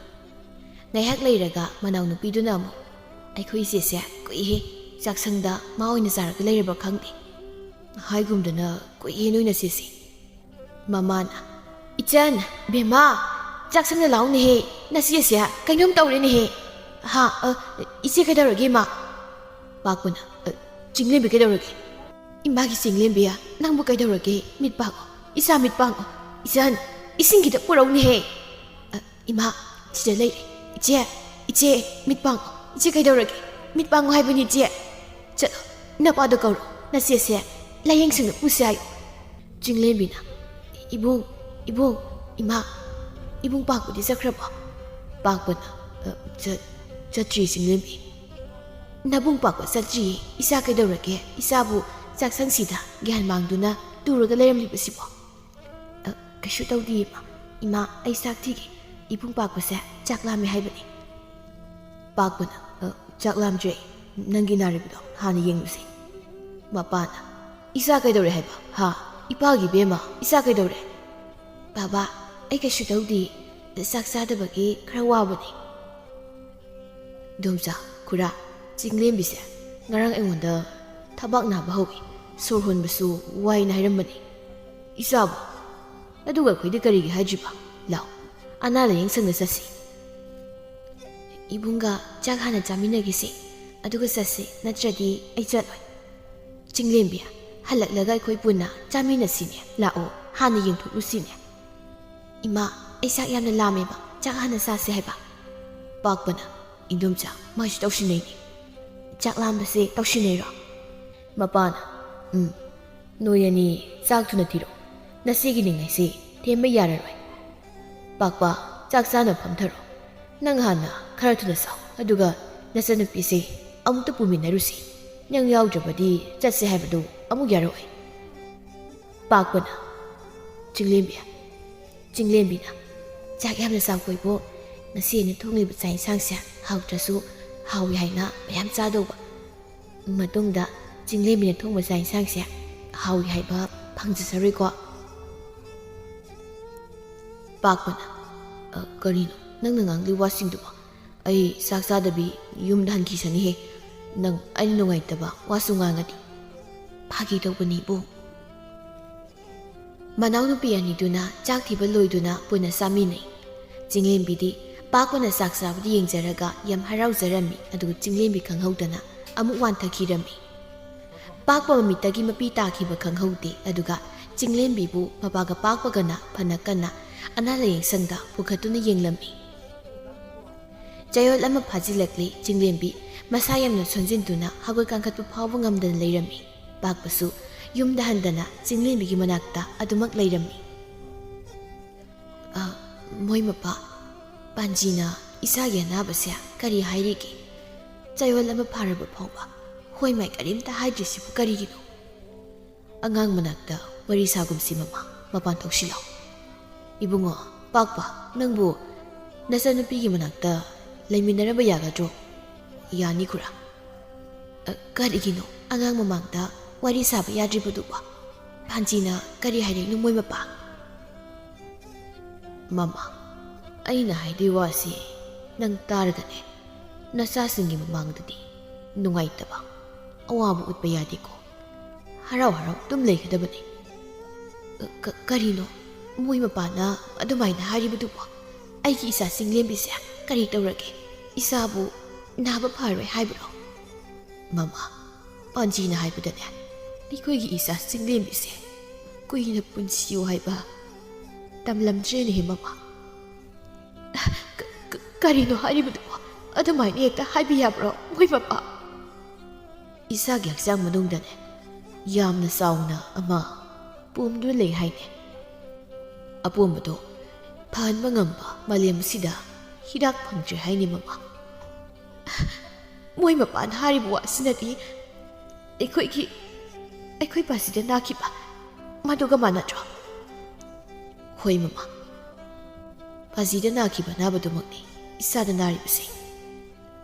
ꯉꯥꯏꯍꯥꯛ ꯂꯩꯔꯒ ꯃꯅꯥꯎꯅꯨꯄꯤꯗꯨꯅ ꯑꯃꯨꯛ, "ꯑꯩꯈꯣꯏ ꯏꯆꯦꯁꯦ ꯀꯨꯏꯍꯦ, ꯆꯥꯛꯁꯪꯗ ꯃꯥ ꯑꯣꯏꯅ ꯆꯥꯔꯒ ꯂꯩꯔꯕ ꯈꯪꯗꯦ"꯫ ꯍꯥꯏꯒꯨꯝꯗꯅ ꯀꯨꯏꯌꯦ ꯅꯣꯏ ꯅꯆꯦꯁꯦ꯫ ꯃꯃꯥꯅ, "ꯏꯆꯟ, ꯕꯦꯝꯃ, ꯆꯥꯛꯁꯪꯗ ꯂꯥꯛꯎꯅꯦꯍꯦ, ꯅꯆꯦꯁꯦ ꯀꯩꯅꯣꯝ ꯇꯧꯔꯦꯅꯦꯍꯦ꯫ ꯍꯥ, ꯑ, ꯏꯆꯦ ꯀꯩꯗꯧꯔꯒꯦ ꯏꯃꯥ?" ꯄꯥꯛꯄꯅ, "ꯑ, ꯆꯤꯡꯂꯦꯝꯕꯤ ꯀꯩꯗꯧꯔꯒꯦ? ꯏꯃꯥꯒꯤ ꯆꯤꯡꯂꯦꯝꯕꯤ, ꯅꯪꯕꯨ ꯀꯩꯗꯧꯔꯒꯦ? ꯃꯤꯠ ꯄꯥꯡꯉꯣ, ꯏꯆꯥ ꯃꯤꯠ ꯄꯥꯡꯉꯣ꯫ ꯏꯆꯟ, ꯏꯁꯤꯡ ꯈꯤꯇ ꯄꯨꯔꯛꯎꯅꯦꯍꯦ꯫ ꯑ, ꯏꯃꯥ, ꯁꯤꯗ ꯂꯩꯔꯦ꯫ ꯏꯆꯦ, ꯏꯆꯦ, ꯃꯤꯠ ꯄꯥꯡꯉꯣ꯫ ꯏꯆꯦ ꯀꯩꯗꯧꯔꯒꯦ? ꯃꯤꯠ ꯄꯥꯡꯉꯣ ꯍꯥꯏꯕꯅꯤ ꯏꯆꯦ꯫ ꯆꯠꯂꯣ, ꯅꯄꯥꯗꯣ ꯀꯧꯔꯣ꯫ ꯅꯆꯦꯁꯦ ꯂꯥꯏꯌꯦꯡ ꯁꯪꯗ ꯄꯨꯁꯦ ꯍꯥꯏꯌꯨ꯫" ꯆꯤꯡꯂꯦꯝꯕꯤꯅ, "ꯏꯕꯨꯡ, ꯏꯕꯨꯡ, ꯏꯃꯥ, ꯏꯕꯨꯡ ꯄꯥꯛꯄꯗꯤ ꯆꯠꯈ꯭ꯔꯕꯣ?" ꯄꯥꯛꯄꯅ, "ꯑ, ꯆꯠ-, ꯆꯠꯇ꯭ꯔꯤ ꯆꯤꯡꯂꯦꯝꯕꯤ꯫" "ꯅꯕꯨꯡ ꯄꯥꯛꯄ ꯆꯠꯇ꯭ꯔꯤꯌꯦ꯫ ꯏꯆꯥ ꯀꯩꯗꯧꯔꯒꯦ? ꯏꯆꯥꯕꯨ ꯆꯥꯛꯁꯪꯁꯤꯗ ꯒ꯭ꯌꯥꯟ ꯃꯥꯡꯗꯨꯅ ꯇꯨꯔꯒ ꯂꯩꯔꯝꯂꯤꯕꯁꯤꯕꯣ?" "ꯑ, ꯀꯩꯁꯨ ꯇꯧꯗꯦ ꯏꯃꯥ꯫ ꯏꯃꯥ, ꯑꯩ ꯆꯥꯛ ꯊꯤꯒꯦ꯫ ꯏꯕꯨꯡ ꯄꯥꯛꯄꯁꯦ ꯆꯥꯛ ꯂꯥꯝꯃꯦ ꯍꯥꯏꯕꯅꯤ꯫" ꯄꯥꯛꯄꯅ, "ꯑ, ꯆꯥꯛ ꯂꯥꯝꯗ꯭ꯔꯦ꯫ ꯅꯪꯒꯤ ꯅꯥꯔꯤꯕꯗꯣ ꯍꯥꯟꯅ ꯌꯦꯡꯂꯨꯁꯦ꯫" ꯃꯄꯥꯅ, "ꯏꯆꯥ ꯀꯩꯗꯧꯔꯦ ꯍꯥꯏꯕ? ꯍꯥ? ꯏꯄꯥꯒꯤ ꯏꯕꯦꯝꯃ, ꯏꯆꯥ ꯀꯩꯗꯧꯔꯦ?" "ꯕꯥꯕꯥ, ꯑꯩ ꯀꯩꯁꯨ ꯇꯧꯗꯦ꯫ ꯆꯥꯛ ꯆꯥꯗꯕꯒꯤ ꯈꯔ ꯋꯥꯕꯅꯤ꯫" "ꯏꯗꯣꯝꯆꯥ, ꯈꯨꯔꯥ, ꯆꯤꯡꯂꯦꯝꯕꯤꯁꯦ ꯉꯔꯥꯡ ꯑꯩꯉꯣꯟꯗ ꯊꯕꯥꯛ ꯅꯥꯕ ꯍꯧꯏ, ꯁꯣꯔ ꯍꯣꯟꯕꯁꯨ ꯋꯥꯏꯅ ꯍꯥꯏꯔꯝꯕꯅꯤ꯫" "ꯏꯆꯥꯕꯨ? ꯑꯗꯨꯒ ꯑꯩꯈꯣꯏꯗ ꯀꯔꯤꯒꯤ ꯍꯥꯏꯗ꯭ꯔꯤꯕ? ꯂꯥꯎ, ꯑꯅꯥ ꯂꯥꯏꯌꯦꯡ ꯁꯪꯗ ꯆꯠꯁꯤ꯫" "ꯏꯕꯨꯡꯒ ꯆꯥꯛ ꯍꯥꯟꯅ ꯆꯥꯃꯤꯟꯅꯈꯤꯁꯤ, ꯑꯗꯨꯒ ꯆꯠꯁꯤ, ꯅꯠꯇ꯭ꯔꯗꯤ ꯑꯩ ꯆꯠꯂꯣꯏ꯫" "ꯆꯤꯡꯂꯦꯝꯕꯤ, ꯍꯜꯂꯛꯂꯒ ꯑꯩꯈꯣꯏ ꯄꯨꯟꯅ ꯆꯥꯃꯤꯟꯅꯁꯤꯅꯦ꯫ ꯂꯥꯛꯑꯣ, ꯍꯥꯟꯅ ꯌꯦꯡꯊꯣꯛꯂꯨꯁꯤꯅꯦ꯫" "ꯏꯃꯥ, ꯑꯩ ꯆꯥꯛ ꯌꯥꯝꯅ ꯂꯥꯝꯃꯦꯕ, ꯆꯥꯛ ꯍꯥꯟꯅ ꯆꯥꯁꯦ ꯍꯥꯏꯕ꯫" ꯄꯥꯛꯄꯅ, "ꯏꯟꯗꯣꯝꯆꯥ, ꯃꯥꯁꯨ ꯇꯧꯁꯤꯟꯅꯩꯅꯦ꯫ ꯆꯥꯛ ꯂꯥꯝꯕꯁꯦ ꯇꯧꯁꯤꯟꯅꯩꯔꯣ?" ꯃꯄꯥꯅ, "ꯎꯝ, ꯅꯣꯏ ꯑꯅꯤ ꯆꯥꯛ ꯊꯨꯅ ꯊꯤꯔꯣ꯫ ꯅꯆꯦꯒꯤ ꯅꯤꯡꯉꯥꯏꯁꯦ ꯊꯦꯝꯕ ꯌꯥꯔꯔꯣꯏ꯫" "ꯄꯥꯛꯄ, ꯆꯥꯛ ꯆꯥꯅ ꯐꯝꯊꯔꯣ꯫ ꯅꯪ ꯍꯥꯟꯅ ꯈꯔ ꯊꯨꯅ ꯆꯥꯎ, ꯑꯗꯨꯒ ꯅꯆꯟꯅꯨꯄꯤꯁꯦ ꯑꯃꯨꯛꯇ ꯄꯨꯃꯤꯟꯅꯔꯨꯁꯤ꯫ ꯅꯪ ꯌꯥꯎꯗ꯭ꯔꯕꯗꯤ ꯆꯠꯁꯦ ꯍꯥꯏꯕꯗꯨ ꯑꯃꯨꯛ ꯌꯥꯔꯛꯑꯣꯏ꯫" ꯄꯥꯛꯄꯅ, "ꯆꯤꯡꯂꯦꯝꯕꯤ, ꯆꯤꯡꯂꯦꯝꯕꯤꯅ ꯆꯥꯛ ꯌꯥꯝꯅ ꯆꯥꯎ ꯀꯣꯏꯕꯣ꯫ ꯉꯁꯤ ꯑꯩꯅ ꯊꯣꯡꯂꯤꯕ ꯆꯥꯛ ꯌꯦꯟꯁꯥꯡꯁꯦ ꯍꯥꯎꯇ꯭ꯔꯁꯨ ꯍꯥꯎꯏ ꯍꯥꯏꯅ ꯃꯌꯥꯝ ꯆꯥꯗꯧꯕ꯫ ꯃꯇꯨꯡꯗ ꯆꯤꯡꯂꯦꯝꯕꯤꯅ ꯊꯣꯡꯕ ꯆꯥꯛ ꯌꯦꯟꯁꯥꯡꯁꯦ ꯍꯥꯎꯏ ꯍꯥꯏꯕ ꯐꯪꯖꯁꯔꯣꯏꯀꯣ꯫" ꯄꯥꯛꯄꯅ, "ꯑ, ꯀꯔꯤꯅꯣ ꯅꯪꯅ ꯉꯥꯡꯂꯤ ꯋꯥꯁꯤꯡꯗꯨꯕꯣ? ꯑꯩ ꯆꯥꯛ ꯆꯥꯗꯕꯤ ꯌꯨꯝꯗ ꯍꯟꯈꯤꯁꯅꯤꯍꯦ꯫ ꯅꯪ ꯑꯩꯅ ꯅꯨꯡꯉꯥꯏꯇꯕ ꯋꯥꯁꯨ ꯉꯥꯡꯉꯗꯤ꯫" ꯐꯥꯒꯤ ꯇꯧꯕꯅꯤ ꯏꯕꯨꯡ꯫ ꯃꯅꯥꯎꯅꯨꯄꯤ ꯑꯅꯤꯗꯨꯅ ꯆꯥꯛ ꯊꯤꯕ ꯂꯣꯏꯗꯨꯅ ꯄꯨꯟꯅ ꯆꯥꯃꯤꯟꯅꯩ꯫ ꯆꯤꯡꯂꯦꯝꯕꯤꯗꯤ ꯄꯥꯛꯄꯅ ꯆꯥꯛ ꯆꯥꯕꯗ ꯌꯦꯡꯖꯔꯒ ꯌꯥꯝ ꯍꯔꯥꯎꯖꯔꯝꯃꯤ꯫ ꯑꯗꯨꯒ ꯆꯤꯡꯂꯦꯝꯕꯤ ꯈꯪꯍꯧꯗꯅ ꯑꯃꯨꯛ ꯋꯥꯟꯊꯈꯤꯔꯝꯃꯤ꯫ ꯄꯥꯛꯄ ꯃꯃꯤꯠꯇꯒꯤ ꯃꯄꯤ ꯇꯥꯈꯤꯕ ꯈꯪꯍꯧꯗꯦ꯫ ꯑꯗꯨꯒ ꯆꯤꯡꯂꯦꯝꯕꯤꯕꯨ ꯃꯄꯥꯒ ꯄꯥꯛꯄꯒꯅ ꯐꯅ ꯀꯟꯅ ꯑꯅꯥ ꯂꯥꯌꯦꯡ ꯁꯪꯗ ꯄꯨꯈꯠꯇꯨꯅ ꯌꯦꯡꯂꯝꯃꯤ꯫ ꯆꯌꯣꯜ ꯑꯃ ꯐꯥꯖꯤꯜꯂꯛꯂꯤ꯫ ꯆꯤꯡꯂꯦꯝꯕꯤ ꯃꯁꯥ ꯌꯥꯝꯅ ꯁꯣꯟꯖꯤꯟꯗꯨꯅ ꯍꯧꯒꯠ ꯀꯥꯡꯈꯠꯄ ꯐꯥꯎꯕ ꯉꯝꯗꯅ ꯂꯩꯔꯝꯃꯤ꯫ ꯄꯥꯛꯄꯁꯨ ꯌꯨꯝꯗ ꯍꯟꯗꯅ ꯆꯤꯡꯂꯦꯝꯕꯤꯒꯤ ꯃꯅꯥꯛꯇ ꯑꯗꯨꯃꯛ ꯂꯩꯔꯝꯃꯤ꯫ "ꯑ, ꯃꯣꯏ ꯃꯄꯥ, ꯄꯥꯟꯖꯤꯅ ꯏꯆꯥꯒꯤ ꯑꯅꯥꯕꯁꯦ ꯀꯔꯤ ꯍꯥꯏꯔꯤꯒꯦ? ꯆꯌꯣꯜ ꯑꯃ ꯐꯥꯔꯕ ꯐꯥꯎꯕ ꯍꯣꯏ ꯃꯥꯏ ꯀꯔꯤꯝꯇ ꯍꯥꯏꯗ꯭ꯔꯤꯁꯤꯕꯨ ꯀꯔꯤꯒꯤꯅꯣ?" "ꯑꯉꯥꯡ ꯃꯅꯥꯛꯇ ꯋꯥꯔꯤ ꯁꯥꯒꯨꯝꯁꯤ ꯃꯃꯥ, ꯃꯄꯥꯟ ꯊꯣꯛꯁꯤꯜꯂꯣ꯫" "ꯏꯕꯨꯡꯉꯣ, ꯄꯥꯛꯄ, ꯅꯪꯕꯨ ꯅꯆꯟꯅꯨꯄꯤꯒꯤ ꯃꯅꯥꯛꯇ ꯂꯩꯃꯤꯟꯅꯔꯝꯕ ꯌꯥꯒꯗ꯭ꯔꯣ?" "ꯌꯥꯅꯤ ꯈꯨꯔꯥ꯫" "ꯑ, ꯀꯔꯤꯒꯤꯅꯣ ꯑꯉꯥꯡ ꯃꯃꯥꯡꯗ ꯋꯥꯔꯤ ꯁꯥꯕ ꯌꯥꯗ꯭ꯔꯤꯕꯗꯨꯕꯣ? ꯄꯥꯟꯖꯤꯅ ꯀꯔꯤ ꯍꯥꯏꯔꯛꯏꯅꯣ ꯃꯣꯏ ꯃꯄꯥ?" "ꯃꯃꯥ, ꯑꯩꯅ ꯍꯥꯏꯗꯣꯏ ꯋꯥꯁꯤ ꯅꯪ ꯇꯥꯔꯒꯅꯦ, ꯅꯆꯥꯁꯤꯡꯒꯤ ꯃꯃꯥꯡꯗꯗꯤ ꯅꯨꯡꯉꯥꯏꯇꯕ, ꯑꯋꯥꯕ ꯎꯠꯄ ꯌꯥꯗꯦꯀꯣ꯫ ꯍꯔꯥꯎ ꯍꯔꯥꯎ ꯑꯗꯨꯝ ꯂꯩꯒꯗꯕꯅꯤ꯫" "ꯀ-, ꯀꯔꯤꯅꯣ? ꯃꯣꯏ ꯃꯄꯥꯅ ꯑꯗꯨꯃꯥꯏꯅ ꯍꯥꯏꯔꯤꯕꯗꯨꯕꯨ? ꯑꯩꯒꯤ ꯏꯆꯥ ꯆꯤꯡꯂꯦꯝꯕꯤꯁꯦ ꯀꯔꯤ ꯇꯧꯔꯒꯦ? ꯏꯆꯥꯕꯨ ꯅꯥꯕ ꯐꯔꯣꯏ ꯍꯥꯏꯕ꯭ꯔꯣ?" "ꯃꯃꯥ, ꯄꯥꯟꯖꯤꯅ ꯍꯥꯏꯕꯗꯅꯦ, ꯑꯩꯈꯣꯏꯒꯤ ꯏꯆꯥ ꯆꯤꯡꯂꯦꯝꯕꯤꯁꯦ ꯀꯨꯏꯅ ꯄꯨꯟꯁꯤꯌꯨ ꯍꯥꯏꯕ ꯇꯝꯂꯝꯗ꯭ꯔꯦꯅꯦꯍꯦ ꯃꯃꯥ꯫" "ꯀ-, ꯀ-, ꯀꯔꯤꯅꯣ ꯍꯥꯏꯔꯤꯕꯗꯨꯕꯣ? ꯑꯗꯨꯃꯥꯏꯅ ꯍꯦꯛꯇ ꯍꯥꯏꯕ ꯌꯥꯕ꯭ꯔꯣ ꯃꯣꯏ ꯃꯄꯥ?" "ꯏꯆꯥꯒꯤ ꯍꯛꯆꯥꯡ ꯃꯅꯨꯡꯗꯅꯦ ꯌꯥꯝꯅ ꯆꯥꯎꯅ ꯑꯃ ꯄꯣꯝꯗꯨꯅ ꯂꯩ ꯍꯥꯏꯅꯦ꯫ ꯑꯄꯣꯝꯕꯗꯣ ꯐꯍꯟꯕ ꯉꯝꯕ ꯃꯥꯂꯦꯝ ꯑꯁꯤꯗ ꯍꯤꯗꯥꯛ ꯐꯪꯗ꯭ꯔꯦ ꯍꯥꯏꯅꯦ ꯃꯃꯥ꯫" "ꯃꯣꯏ ꯃꯄꯥꯅ ꯍꯥꯏꯔꯤꯕ ꯋꯥꯁꯤꯅꯗꯤ ꯑꯩꯈꯣꯏꯒꯤ, ꯑꯩꯈꯣꯏ ꯄꯥꯟꯖꯤꯗ ꯅꯥꯈꯤꯕ ꯃꯗꯨꯒ ꯃꯥꯟꯅꯗ꯭ꯔꯣ?" "ꯍꯣꯏ ꯃꯃꯥ, ꯄꯥꯟꯖꯤꯗ ꯅꯥꯈꯤꯕ ꯑꯅꯥꯕꯗꯨꯃꯛꯅꯤ ꯏꯆꯥꯗ ꯅꯥꯔꯤꯕꯁꯦ꯫"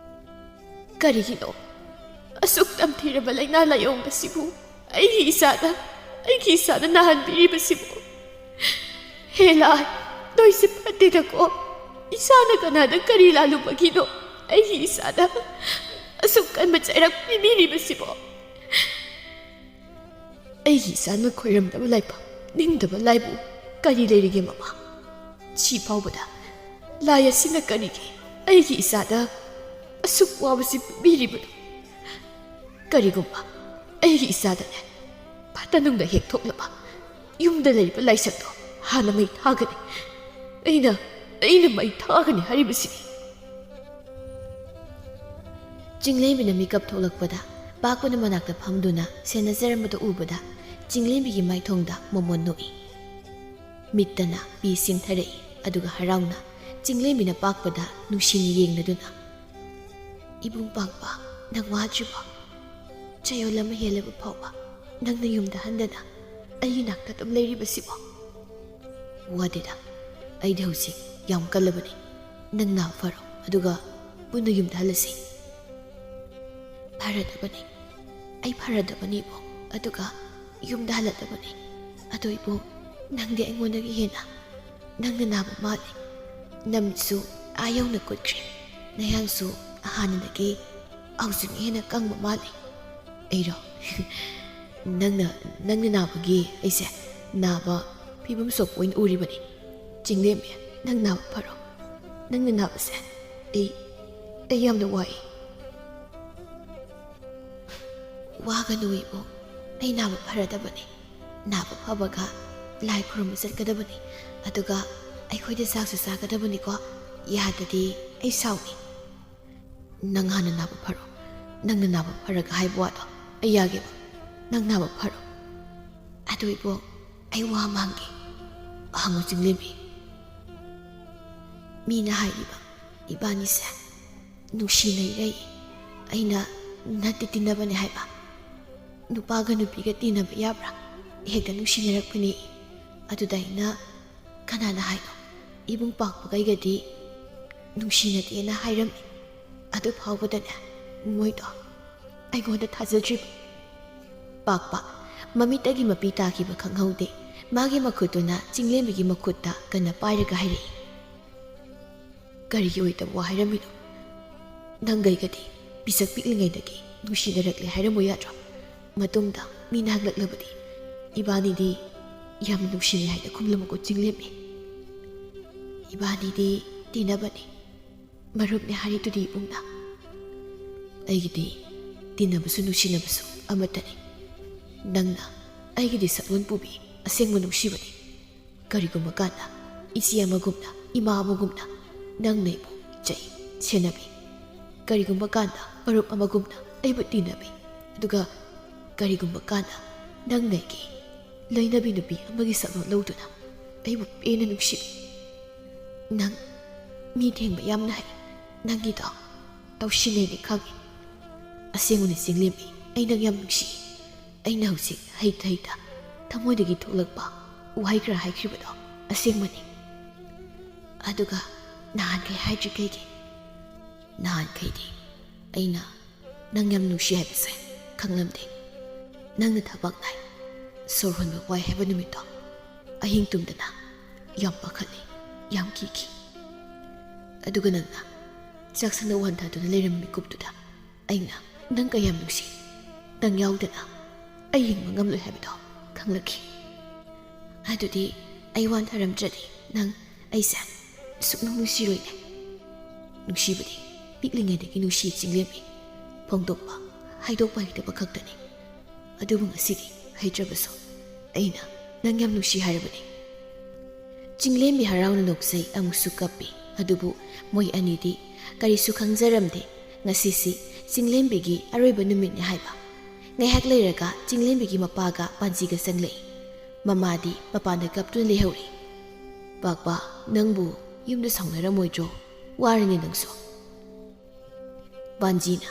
"ꯀꯔꯤꯒꯤꯅꯣ ꯑꯁꯨꯛ ꯇꯝꯊꯤꯔꯕ ꯂꯥꯏꯅꯥ ꯂꯥꯏꯑꯣꯡ ꯑꯁꯤꯕꯨ ꯑꯩꯒꯤ ꯏꯆꯥꯗ, ꯑꯩꯒꯤ ꯏꯆꯥꯗ ꯅꯥꯍꯟꯕꯤꯔꯤꯕꯁꯤꯕꯨ? ꯍꯦ ꯂꯥꯏ, ꯅꯣꯏꯁꯦ ꯐꯠꯇꯦꯗꯀꯣ꯫ ꯏꯆꯥꯅ ꯀꯅꯥꯗ ꯀꯔꯤ ꯂꯥꯜꯂꯨꯕꯒꯤꯅꯣ ꯑꯩꯒꯤ ꯏꯆꯥꯗ ꯑꯁꯨꯛ ꯀꯟꯕ ꯆꯩꯔꯛ ꯄꯤꯕꯤꯔꯤꯕꯁꯤꯕꯣ?" ꯑꯩꯒꯤ ꯏꯆꯥꯅ ꯈꯣꯏꯔꯝꯗꯕ ꯂꯥꯏꯐꯝ, ꯅꯤꯡꯗꯕ ꯂꯥꯏꯕꯨ ꯀꯔꯤ ꯂꯩꯔꯤꯒꯦ, ꯃꯃꯥ? ꯁꯤ ꯐꯥꯎꯕꯗ ꯂꯥꯏ ꯑꯁꯤꯅ ꯀꯔꯤꯒꯤ ꯑꯩꯒꯤ ꯏꯆꯥꯗ ꯑꯁꯨꯛ ꯋꯥꯕꯁꯤ ꯄꯤꯕꯤꯔꯤꯕꯅꯣ? ꯀꯔꯤꯒꯨꯝꯕ ꯑꯩꯒꯤ ꯏꯆꯥꯗꯅꯦ ꯐꯠꯇ ꯅꯨꯡꯗ ꯍꯦꯛ ꯊꯣꯛꯂꯕ, ꯌꯨꯝꯗ ꯂꯩꯔꯤꯕ ꯂꯥꯏꯁꯪꯗꯣ ꯍꯥꯟꯅ ꯃꯩ ꯊꯥꯒꯅꯤ꯫ ꯑꯩꯅ, ꯑꯩꯅ ꯃꯩ ꯊꯥꯒꯅꯤ ꯍꯥꯏꯔꯤꯕꯁꯤꯅꯤ꯫ ꯆꯤꯡꯂꯦꯝꯕꯤꯅ ꯃꯤꯀꯞ ꯊꯣꯛꯂꯛꯄꯗ, ꯄꯥꯛꯄꯅ ꯃꯅꯥꯛꯇ ꯐꯝꯗꯨꯅ ꯁꯦꯟꯅꯖꯔꯝꯕꯗꯨ ꯎꯕꯗ, ꯆꯤꯡꯂꯦꯝꯕꯤꯒꯤ ꯃꯥꯏꯊꯣꯡꯗ ꯃꯣꯃꯣꯟ ꯅꯣꯛꯏ꯫ ꯃꯤꯠꯇꯅ ꯄꯤ ꯆꯤꯡꯊꯔꯛꯏ, ꯑꯗꯨꯒ ꯍꯔꯥꯎꯅ ꯆꯤꯡꯂꯦꯝꯕꯤꯅ ꯄꯥꯛꯄꯗ ꯅꯨꯡꯁꯤꯅ ꯌꯦꯡꯂꯗꯨꯅ, "ꯏꯕꯨꯡ ꯄꯥꯛꯄ, ꯅꯪ ꯋꯥꯗ꯭ꯔꯤꯕꯣ? ꯆꯌꯣꯜ ꯑꯃ ꯍꯦꯜꯂꯕ ꯐꯥꯎꯕ ꯅꯪꯅ ꯌꯨꯝꯗ ꯍꯟꯗꯅ ꯑꯩꯒꯤ ꯅꯥꯛꯇ ꯑꯗꯨꯝ ꯂꯩꯔꯤꯕꯁꯤꯕꯣ?" "ꯋꯥꯗꯦꯗ, ꯑꯩꯗꯤ ꯍꯧꯖꯤꯛ ꯌꯥꯝ ꯀꯜꯂꯕꯅꯤ꯫ ꯅꯪ ꯅꯥꯕ ꯐꯔꯣ, ꯑꯗꯨꯒ ꯄꯨꯟꯅ ꯌꯨꯝꯗ ꯍꯜꯂꯁꯤ꯫" "ꯐꯔꯗꯕꯅꯤ, ꯑꯩ ꯐꯔꯗꯕꯅꯤ ꯏꯕꯨꯡ, ꯑꯗꯨꯒ ꯌꯨꯝꯗ ꯍꯜꯂꯗꯕꯅꯤ꯫ ꯑꯗꯣ ꯏꯕꯨꯡ, ꯅꯪꯗꯤ ꯑꯩꯉꯣꯟꯗꯒꯤ ꯍꯦꯟꯅ ꯅꯪꯅ ꯅꯥꯕ ꯃꯥꯜꯂꯤ꯫ ꯅꯃꯤꯠꯁꯨ ꯑꯥ ꯌꯧꯅ ꯀꯨꯠꯈ꯭ꯔꯦ, ꯅꯌꯥꯡꯁꯨ ꯍꯥꯟꯅꯗꯒꯤ ꯍꯧꯖꯤꯛꯅ ꯍꯦꯟꯅ ꯀꯪꯕ ꯃꯥꯜꯂꯤ꯫" "ꯑꯩꯔꯣ? ꯅꯪꯅ, ꯅꯪꯅ ꯅꯥꯕꯒꯤ ꯑꯩꯁꯦ ꯅꯥꯕ ꯐꯤꯕꯝ ꯁꯣꯛꯄ ꯑꯣꯏꯅ ꯎꯔꯤꯕꯅꯤ꯫ ꯆꯤꯡꯂꯦꯝꯕꯤ, ꯅꯪ ꯅꯥꯕ ꯐꯔꯣ꯫ ꯅꯪꯅ ꯅꯥꯕꯁꯦ ꯑꯩ, ꯑꯩ ꯌꯥꯝꯅ ꯋꯥꯏ꯫" "ꯋꯥꯒꯅꯨ ꯏꯕꯨꯡ, ꯑꯩ ꯅꯥꯕ ꯐꯔꯗꯕꯅꯤ꯫ ꯅꯥꯕ ꯐꯕꯒ ꯂꯥꯏ ꯈꯨꯔꯨꯝꯕ ꯆꯠꯀꯗꯕꯅꯤ, ꯑꯗꯨꯒ ꯑꯩꯈꯣꯏꯗ ꯆꯥꯛꯁꯨ ꯆꯥꯒꯗꯕꯅꯤꯀꯣ꯫ ꯌꯥꯗ꯭ꯔꯗꯤ ꯑꯩ ꯁꯥꯎꯅꯤ꯫" "ꯅꯪ ꯍꯥꯟꯅ ꯅꯥꯕ ꯐꯔꯣ꯫ ꯅꯪꯅ ꯅꯥꯕ ꯐꯔꯒ ꯍꯥꯏꯕ ꯋꯥꯗꯣ ꯑꯩ ꯌꯥꯒꯦꯕ꯫ ꯅꯪ ꯅꯥꯕ ꯐꯔꯣ꯫" "ꯑꯗꯨ ꯏꯕꯨꯡ, ꯑꯩ ꯋꯥ ꯑꯃ ꯍꯪꯒꯦ꯫" "ꯍꯪꯉꯨ ꯆꯤꯡꯂꯦꯝꯕꯤ꯫" "ꯃꯤꯅ ꯍꯥꯏꯔꯤꯕ ꯏꯕꯥꯅꯤꯁꯦ ꯅꯨꯡꯁꯤꯅꯩꯔꯩ, ꯑꯩꯅ ꯅꯠꯇꯦ ꯇꯤꯟꯅꯕꯅꯦ ꯍꯥꯏꯕ꯫ ꯅꯨꯄꯥꯒ ꯅꯨꯄꯤꯒ ꯇꯤꯟꯅꯕ ꯌꯥꯕ꯭ꯔꯥ? ꯍꯦꯛꯇ ꯅꯨꯡꯁꯤꯅꯔꯛꯄꯅꯦ꯫ ꯑꯗꯨꯗ ꯑꯩꯅ, ꯀꯅꯥꯅ ꯍꯥꯏꯅꯣ? ꯏꯕꯨꯡ ꯄꯥꯛꯄꯒꯩꯒꯗꯤ ꯅꯨꯡꯁꯤꯅꯗꯦꯅ ꯍꯥꯏꯔꯝꯃꯤ꯫ ꯑꯗꯨ ꯐꯥꯎꯕꯗꯅꯦ ꯃꯣꯏꯗꯣ ꯑꯩꯉꯣꯟꯗ ꯊꯥꯖꯗ꯭ꯔꯤꯕ꯫" ꯄꯥꯛꯄ ꯃꯃꯤꯠꯇꯒꯤ ꯃꯄꯤ ꯇꯥꯈꯤꯕ ꯈꯪꯍꯧꯗꯦ꯫ ꯃꯥꯒꯤ ꯃꯈꯨꯠꯇꯨꯅ ꯆꯤꯡꯂꯦꯝꯕꯤꯒꯤ ꯃꯈꯨꯠꯇ ꯀꯟꯅ ꯄꯥꯏꯔꯒ ꯍꯥꯏꯔꯛꯏ꯫ "ꯀꯔꯤꯒꯤ ꯑꯣꯏꯗꯕ ꯋꯥ ꯍꯥꯏꯔꯝꯃꯤꯅꯣ? ꯅꯪꯒꯩꯒꯗꯤ ꯄꯤꯁꯛ ꯄꯤꯛꯂꯤꯉꯩꯗꯒꯤ ꯅꯨꯡꯁꯤꯅꯔꯛꯂꯦ ꯍꯥꯏꯔꯝꯃꯨ ꯌꯥꯗ꯭ꯔꯣ? ꯃꯇꯨꯡꯗ ꯃꯤꯅ ꯍꯪꯂꯛꯂꯕꯗꯤ ꯏꯕꯥꯅꯤꯗꯤ ꯌꯥꯝ ꯅꯨꯡꯁꯤꯅꯩ ꯍꯥꯏꯅ ꯈꯨꯝꯂꯝꯃꯨꯀꯣ ꯆꯤꯡꯂꯦꯝꯕꯤ꯫ ꯏꯕꯥꯅꯤꯗꯤ ꯇꯤꯟꯅꯕꯅꯤ, ꯃꯔꯨꯞꯅꯤ ꯍꯥꯏꯔꯤꯗꯨꯗꯤ ꯏꯕꯨꯡꯅ꯫ ꯑꯩꯒꯤꯗꯤ ꯇꯤꯟꯅꯕꯁꯨ ꯅꯨꯡꯁꯤꯅꯕꯁꯨ ꯑꯃꯠꯇꯅꯤ꯫ ꯅꯪꯅ ꯑꯩꯒꯤꯗꯤ ꯁꯛꯂꯣꯟ ꯄꯨꯕꯤ ꯑꯁꯦꯡꯕ ꯅꯨꯡꯁꯤꯕꯅꯤ꯫ ꯀꯔꯤꯒꯨꯝꯕ ꯀꯥꯟꯗ ꯏꯆꯦ ꯑꯃꯒꯨꯝꯅ, ꯏꯃꯥ ꯑꯃꯒꯨꯝꯅ ꯅꯪꯅ ꯑꯩꯕꯨ ꯆꯩ, ꯁꯦꯟꯅꯕꯤ꯫ ꯀꯔꯤꯒꯨꯝꯕ ꯀꯥꯟꯗ ꯃꯔꯨꯞ ꯑꯃꯒꯨꯝꯅ ꯑꯩꯕꯨ ꯇꯤꯟꯅꯕꯤ꯫ ꯑꯗꯨꯒ ꯀꯔꯤꯒꯨꯝꯕ ꯀꯥꯟꯗ ꯅꯪꯅ ꯑꯩꯒꯤ ꯂꯣꯏꯅꯕꯤ ꯅꯨꯄꯤ ꯑꯃꯒꯤ ꯁꯛꯂꯣꯟ ꯂꯧꯗꯨꯅ ꯑꯩꯕꯨ ꯄꯦꯟꯅ ꯅꯨꯡꯁꯤꯕꯤ꯫ ꯅꯪ ꯃꯤ ꯊꯦꯡꯕ ꯌꯥꯝꯅ ꯍꯩ꯫ ꯅꯪꯒꯤꯗꯣ ꯇꯧꯁꯤꯟꯅꯩꯅꯦ ꯈꯪꯉꯦ꯫ ꯑꯁꯦꯡꯕꯅꯤ ꯆꯤꯡꯂꯦꯝꯕꯤ, ꯑꯩ ꯅꯪ ꯌꯥꯝ ꯅꯨꯡꯁꯤ꯫ ꯑꯩꯅ ꯍꯧꯖꯤꯛ ꯍꯩꯇ ꯍꯩꯇ ꯊꯃꯣꯏꯗꯒꯤ ꯊꯣꯛꯂꯛꯄ ꯋꯥꯍꯩ ꯈꯔ ꯍꯥꯏꯈ꯭ꯔꯤꯕꯗꯣ ꯑꯁꯦꯡꯕꯅꯤ꯫ ꯑꯗꯨꯒ ꯅꯍꯥꯟꯈꯩ ꯍꯥꯏꯗ꯭ꯔꯤ ꯀꯩꯒꯤ? ꯅꯍꯥꯟꯈꯩꯗꯤ ꯑꯩꯅ ꯅꯪ ꯌꯥꯝ ꯅꯨꯡꯁꯤ ꯍꯥꯏꯕꯁꯦ ꯈꯪꯂꯝꯗꯦ꯫ ꯅꯪꯅ ꯊꯕꯛ ꯅꯥꯏ, ꯁꯣꯔ ꯍꯣꯟꯕ ꯋꯥꯏ ꯍꯥꯏꯕ ꯅꯨꯃꯤꯠꯇꯣ ꯑꯍꯤꯡ ꯇꯨꯝꯗꯅ ꯌꯥꯝ ꯄꯥꯈꯠꯂꯤ, ꯌꯥꯝ ꯀꯤꯈꯤ꯫ ꯑꯗꯨꯒ ꯅꯪꯅ ꯆꯥꯛꯁꯪꯗ ꯋꯥꯟꯊꯗꯨꯅ ꯂꯩꯔꯝꯕ ꯃꯤꯀꯨꯞꯇꯨꯗ ꯑꯩꯅ ꯅꯪ ꯀꯌꯥꯝ ꯅꯨꯡꯁꯤ, ꯅꯪ ꯌꯥꯎꯗꯅ ꯑꯩ ꯍꯤꯡꯕ ꯉꯝꯂꯣꯏ ꯍꯥꯏꯕꯗꯣ ꯈꯪꯂꯛꯈꯤ꯫ ꯑꯗꯨꯗꯤ ꯑꯩ ꯋꯥꯟꯊꯔꯝꯗ꯭ꯔꯗꯤ ꯅꯪ ꯑꯩꯁꯦ ꯁꯨꯛꯅꯨꯡ ꯅꯨꯡꯁꯤꯔꯣꯏꯅꯦ꯫ ꯅꯨꯡꯁꯤꯕꯗꯤ ꯄꯤꯛꯂꯤꯉꯩꯗꯒꯤ ꯅꯨꯡꯁꯤ ꯆꯤꯡꯂꯦꯝꯕꯤ꯫ ꯐꯣꯡꯗꯣꯛꯄ, ꯍꯥꯏꯗꯣꯛꯄ ꯍꯩꯇꯕ ꯈꯛꯇꯅꯤ꯫ ꯑꯗꯨꯕꯨ ꯉꯁꯤꯗꯤ ꯍꯩꯇ꯭ꯔꯕꯁꯨ ꯑꯩꯅ ꯅꯪ ꯌꯥꯝ ꯅꯨꯡꯁꯤ ꯍꯥꯏꯔꯕꯅꯤ꯫ ꯆꯤꯡꯂꯦꯝꯕꯤ ꯍꯔꯥꯎꯅ ꯅꯣꯛꯆꯩ, ꯑꯃꯨꯛꯁꯨ ꯀꯞꯄꯤ꯫ ꯑꯗꯨꯕꯨ ꯃꯣꯏ ꯑꯅꯤꯗꯤ ꯀꯔꯤꯁꯨ ꯈꯪꯖꯔꯝꯗꯦ꯫ ꯉꯁꯤꯁꯤ ꯆꯤꯡꯂꯦꯝꯕꯤꯒꯤ ꯑꯔꯣꯏꯕ ꯅꯨꯃꯤꯠꯅꯤ ꯍꯥꯏꯕ꯫ ꯉꯥꯏꯍꯥꯛ ꯂꯩꯔꯒ ꯆꯤꯡꯂꯦꯝꯕꯤꯒꯤ ꯃꯄꯥꯒ ꯄꯥꯟꯖꯤꯒ ꯆꯪꯂꯛꯏ꯫ ꯃꯃꯥꯗꯤ ꯃꯄꯥꯟꯗ ꯀꯞꯇꯨꯅ ꯂꯩꯍꯧꯔꯤ꯫ "ꯄꯥꯛꯄ, ꯅꯪꯕꯨ ꯌꯨꯝꯗ ꯁꯥꯎꯅꯔꯝꯃꯣꯏꯗ꯭ꯔꯣ? ꯋꯥꯔꯅꯤ ꯅꯪꯁꯨ꯫" ꯄꯥꯟꯖꯤꯅ,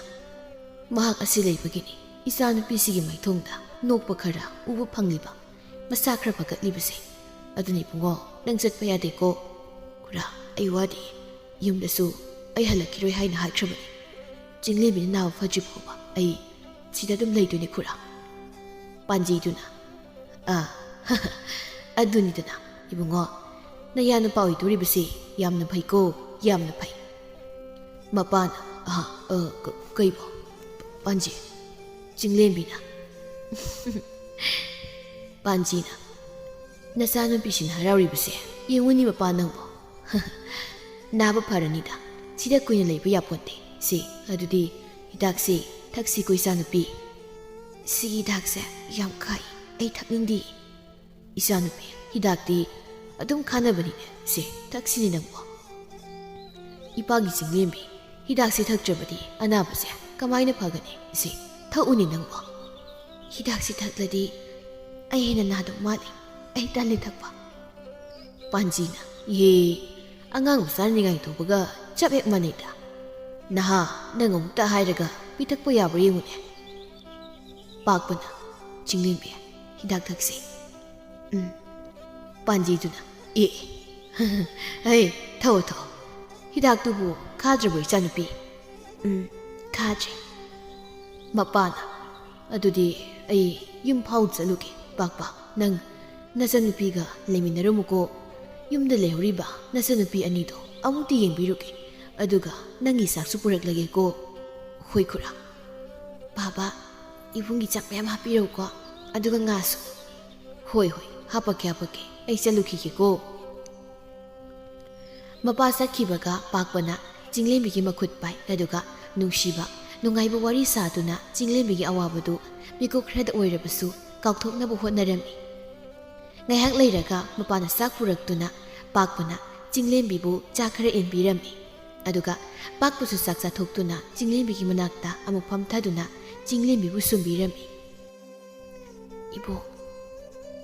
"ꯃꯍꯥꯛ ꯑꯁꯤ ꯂꯩꯕꯒꯤꯅꯤ ꯏꯆꯥꯅꯨꯄꯤꯁꯤꯒꯤ ꯃꯥꯏꯊꯣꯡꯗ ꯅꯣꯛꯄ ꯈꯔ ꯎꯕ ꯐꯪꯂꯤꯕ, ꯃꯁꯥ ꯈꯔ ꯐꯒꯠꯂꯤꯕꯁꯦ꯫ ꯑꯗꯨꯅ ꯏꯕꯨꯡꯉꯣ, ꯅꯪ ꯆꯠꯄ ꯌꯥꯗꯦꯀꯣ꯫" "ꯈꯨꯔꯥ, ꯑꯩ ꯋꯥꯗꯤ꯫ ꯌꯨꯝꯗꯁꯨ ꯑꯩ ꯍꯜꯂꯛꯈꯤꯔꯣꯏ ꯍꯥꯏꯅ ꯍꯥꯏꯈ꯭ꯔꯕꯅꯤ꯫ ꯆꯤꯡꯂꯦꯝꯕꯤꯅ ꯅꯥꯕ ꯐꯗ꯭ꯔꯤ ꯐꯥꯎꯕ ꯑꯩ ꯁꯤꯗ ꯑꯗꯨꯝ ꯂꯩꯗꯣꯏꯅꯤ ꯈꯨꯔꯥ꯫" ꯄꯥꯟꯖꯤꯗꯨꯅ, "ꯑꯥ, ꯑꯗꯨꯅꯤꯗꯅ ꯏꯕꯨꯡꯉꯣ, ꯅꯌꯥ ꯅꯨꯄꯥ ꯑꯣꯏꯗꯣꯔꯤꯕꯁꯤ ꯌꯥꯝꯅ ꯐꯩꯀꯣ, ꯌꯥꯝꯅ ꯐꯩ꯫" ꯃꯄꯥꯅ, "ꯑꯍꯥ, ꯑ, ꯀ-, ꯀꯩꯕꯣ?" ꯄꯥꯟꯖꯤ, ꯆꯤꯡꯂꯦꯝꯕꯤꯅ, ꯄꯥꯟꯖꯤꯅ, "ꯅꯆꯥꯅꯨꯄꯤꯁꯤꯅ ꯍꯔꯥꯎꯔꯤꯕꯁꯦ ꯌꯦꯡꯉꯨꯅꯤ ꯃꯄꯥ ꯅꯪꯕꯣ꯫ ꯅꯥꯕ ꯐꯔꯅꯤꯗ, ꯁꯤꯗ ꯀꯨꯏꯅ ꯂꯩꯕ ꯌꯥꯄꯣꯟꯇꯦ꯫ ꯁꯤ, ꯑꯗꯨꯗꯤ ꯍꯤꯗꯥꯛꯁꯤ ꯊꯛꯁꯤꯀꯣ ꯏꯆꯥꯅꯨꯄꯤ꯫ ꯁꯤꯒꯤ ꯍꯤꯗꯥꯛꯁꯦ ꯌꯥꯝ ꯈꯥꯏ, ꯑꯩ ꯊꯛꯅꯤꯡꯗꯦ꯫ ꯏꯆꯥꯅꯨꯄꯤ, ꯍꯤꯗꯥꯛꯇꯤ ꯑꯗꯨꯝ ꯈꯥꯅꯕꯅꯤꯅꯦ, ꯁꯦ ꯊꯛꯁꯤꯅꯦ ꯅꯪꯕꯣ꯫ ꯏꯄꯥꯒꯤ ꯆꯤꯡꯂꯦꯝꯕꯤ, ꯍꯤꯗꯥꯛꯁꯦ ꯊꯛꯇ꯭ꯔꯕꯗꯤ ꯑꯅꯥꯕꯁꯦ ꯀꯃꯥꯏꯅ ꯐꯒꯅꯤ? ꯁꯦ ꯊꯛꯎꯅꯦ ꯅꯪꯕꯣ꯫ ꯍꯤꯗꯥꯛꯁꯦ ꯊꯛꯂꯗꯤ ꯑꯩ ꯍꯦꯟꯅ ꯅꯥꯗꯧ ꯃꯥꯜꯂꯤ, ꯑꯩ ꯇꯜꯂꯦ ꯊꯛꯄ꯫ ꯄꯥꯟꯖꯤꯅ, "ꯏꯍꯦ, ꯑꯉꯥꯡ ꯃꯆꯥꯅ ꯅꯤꯡꯉꯥꯏ ꯇꯧꯕꯒ ꯆꯞ ꯍꯦꯛ ꯃꯥꯟꯅꯩꯗ꯫ ꯅꯍꯥ, ꯅꯪ ꯑꯃꯨꯛꯇ ꯍꯥꯏꯔꯒ ꯄꯤꯊꯛꯄ ꯌꯥꯕ꯭ꯔꯥ ꯌꯦꯡꯉꯨꯅꯦ꯫" ꯄꯥꯛꯄꯅ, "ꯆꯤꯡꯂꯦꯝꯕꯤ, ꯍꯤꯗꯥꯛ ꯊꯛꯁꯤ꯫" ꯎꯝ꯫ ꯄꯥꯟꯖꯤꯗꯨꯅ, "ꯑꯦ, ꯑꯦ, ꯊꯛꯑꯣ, ꯊꯛꯑꯣ꯫ ꯍꯤꯗꯥꯛꯇꯨꯕꯨ ꯈꯥꯗ꯭ꯔꯕꯣ ꯏꯆꯥꯅꯨꯄꯤ?" ꯎꯝ, ꯈꯥꯗ꯭ꯔꯦ꯫ ꯃꯄꯥꯅ, "ꯑꯗꯨꯗꯤ ꯑꯩ ꯌꯨꯝ ꯐꯥꯎ ꯆꯠꯂꯨꯒꯦ꯫ ꯄꯥꯛꯄ, ꯅꯪ ꯅꯆꯟꯅꯨꯄꯤꯒ ꯂꯩꯃꯤꯟꯅꯔꯝꯃꯨꯀꯣ꯫ ꯌꯨꯝꯗ ꯂꯩꯍꯧꯔꯤꯕ ꯅꯆꯟꯅꯨꯄꯤ ꯑꯅꯤꯗꯣ ꯑꯃꯨꯛꯇ ꯌꯦꯡꯕꯤꯔꯨꯒꯦ꯫ ꯑꯗꯨꯒ ꯅꯪꯒꯤ ꯆꯥꯛꯁꯨ ꯄꯨꯔꯛꯂꯒꯦꯀꯣ꯫" "ꯍꯣꯏ ꯈꯨꯔꯥ꯫" "ꯕꯥꯕꯥ, ꯏꯕꯨꯡꯒꯤ ꯆꯥꯛ ꯃꯌꯥꯝ ꯍꯥꯞꯄꯤꯔꯛꯎꯀꯣ꯫ ꯑꯗꯨꯒ ꯉꯥꯁꯨ꯫" "ꯍꯣꯏ, ꯍꯣꯏ, ꯍꯥꯞꯄꯛꯀꯦ, ꯍꯥꯞꯄꯛꯀꯦ꯫ ꯑꯩ ꯆꯠꯂꯨꯈꯤꯒꯦꯀꯣ꯫" ꯃꯄꯥ ꯆꯠꯈꯤꯕꯒ ꯄꯥꯛꯄꯅ ꯆꯤꯡꯂꯦꯝꯕꯤꯒꯤ ꯃꯈꯨꯠ ꯄꯥꯏ, ꯑꯗꯨꯒ ꯅꯨꯡꯁꯤꯕ, ꯅꯨꯡꯉꯥꯏꯕ ꯋꯥꯔꯤ ꯁꯥꯗꯨꯅ ꯆꯤꯡꯂꯦꯝꯕꯤꯒꯤ ꯑꯋꯥꯕꯗꯨ ꯃꯤꯀꯨꯞ ꯈꯔꯗ ꯑꯣꯏꯔꯕꯁꯨ ꯀꯥꯎꯊꯣꯛꯅꯕ ꯍꯣꯠꯅꯔꯝꯃꯤ꯫ ꯉꯥꯏꯍꯥꯛ ꯂꯩꯔꯒ ꯃꯄꯥꯅ ꯆꯥꯛ ꯄꯨꯔꯛꯇꯨꯅ ꯄꯥꯛꯄꯅ ꯆꯤꯡꯂꯦꯝꯕꯤꯕꯨ ꯆꯥꯛ ꯈꯔ ꯏꯟꯕꯤꯔꯝꯃꯤ꯫ ꯑꯗꯨꯒ ꯄꯥꯛꯄꯁꯨ ꯆꯥꯛ ꯆꯥꯊꯣꯛꯇꯨꯅ ꯆꯤꯡꯂꯦꯝꯕꯤꯒꯤ ꯃꯅꯥꯛꯇ ꯑꯃꯨꯛ ꯐꯝꯊꯗꯨꯅ ꯆꯤꯡꯂꯦꯝꯕꯤꯕꯨ ꯁꯨꯝꯕꯤꯔꯝꯃꯤ꯫ "ꯏꯕꯣꯛ,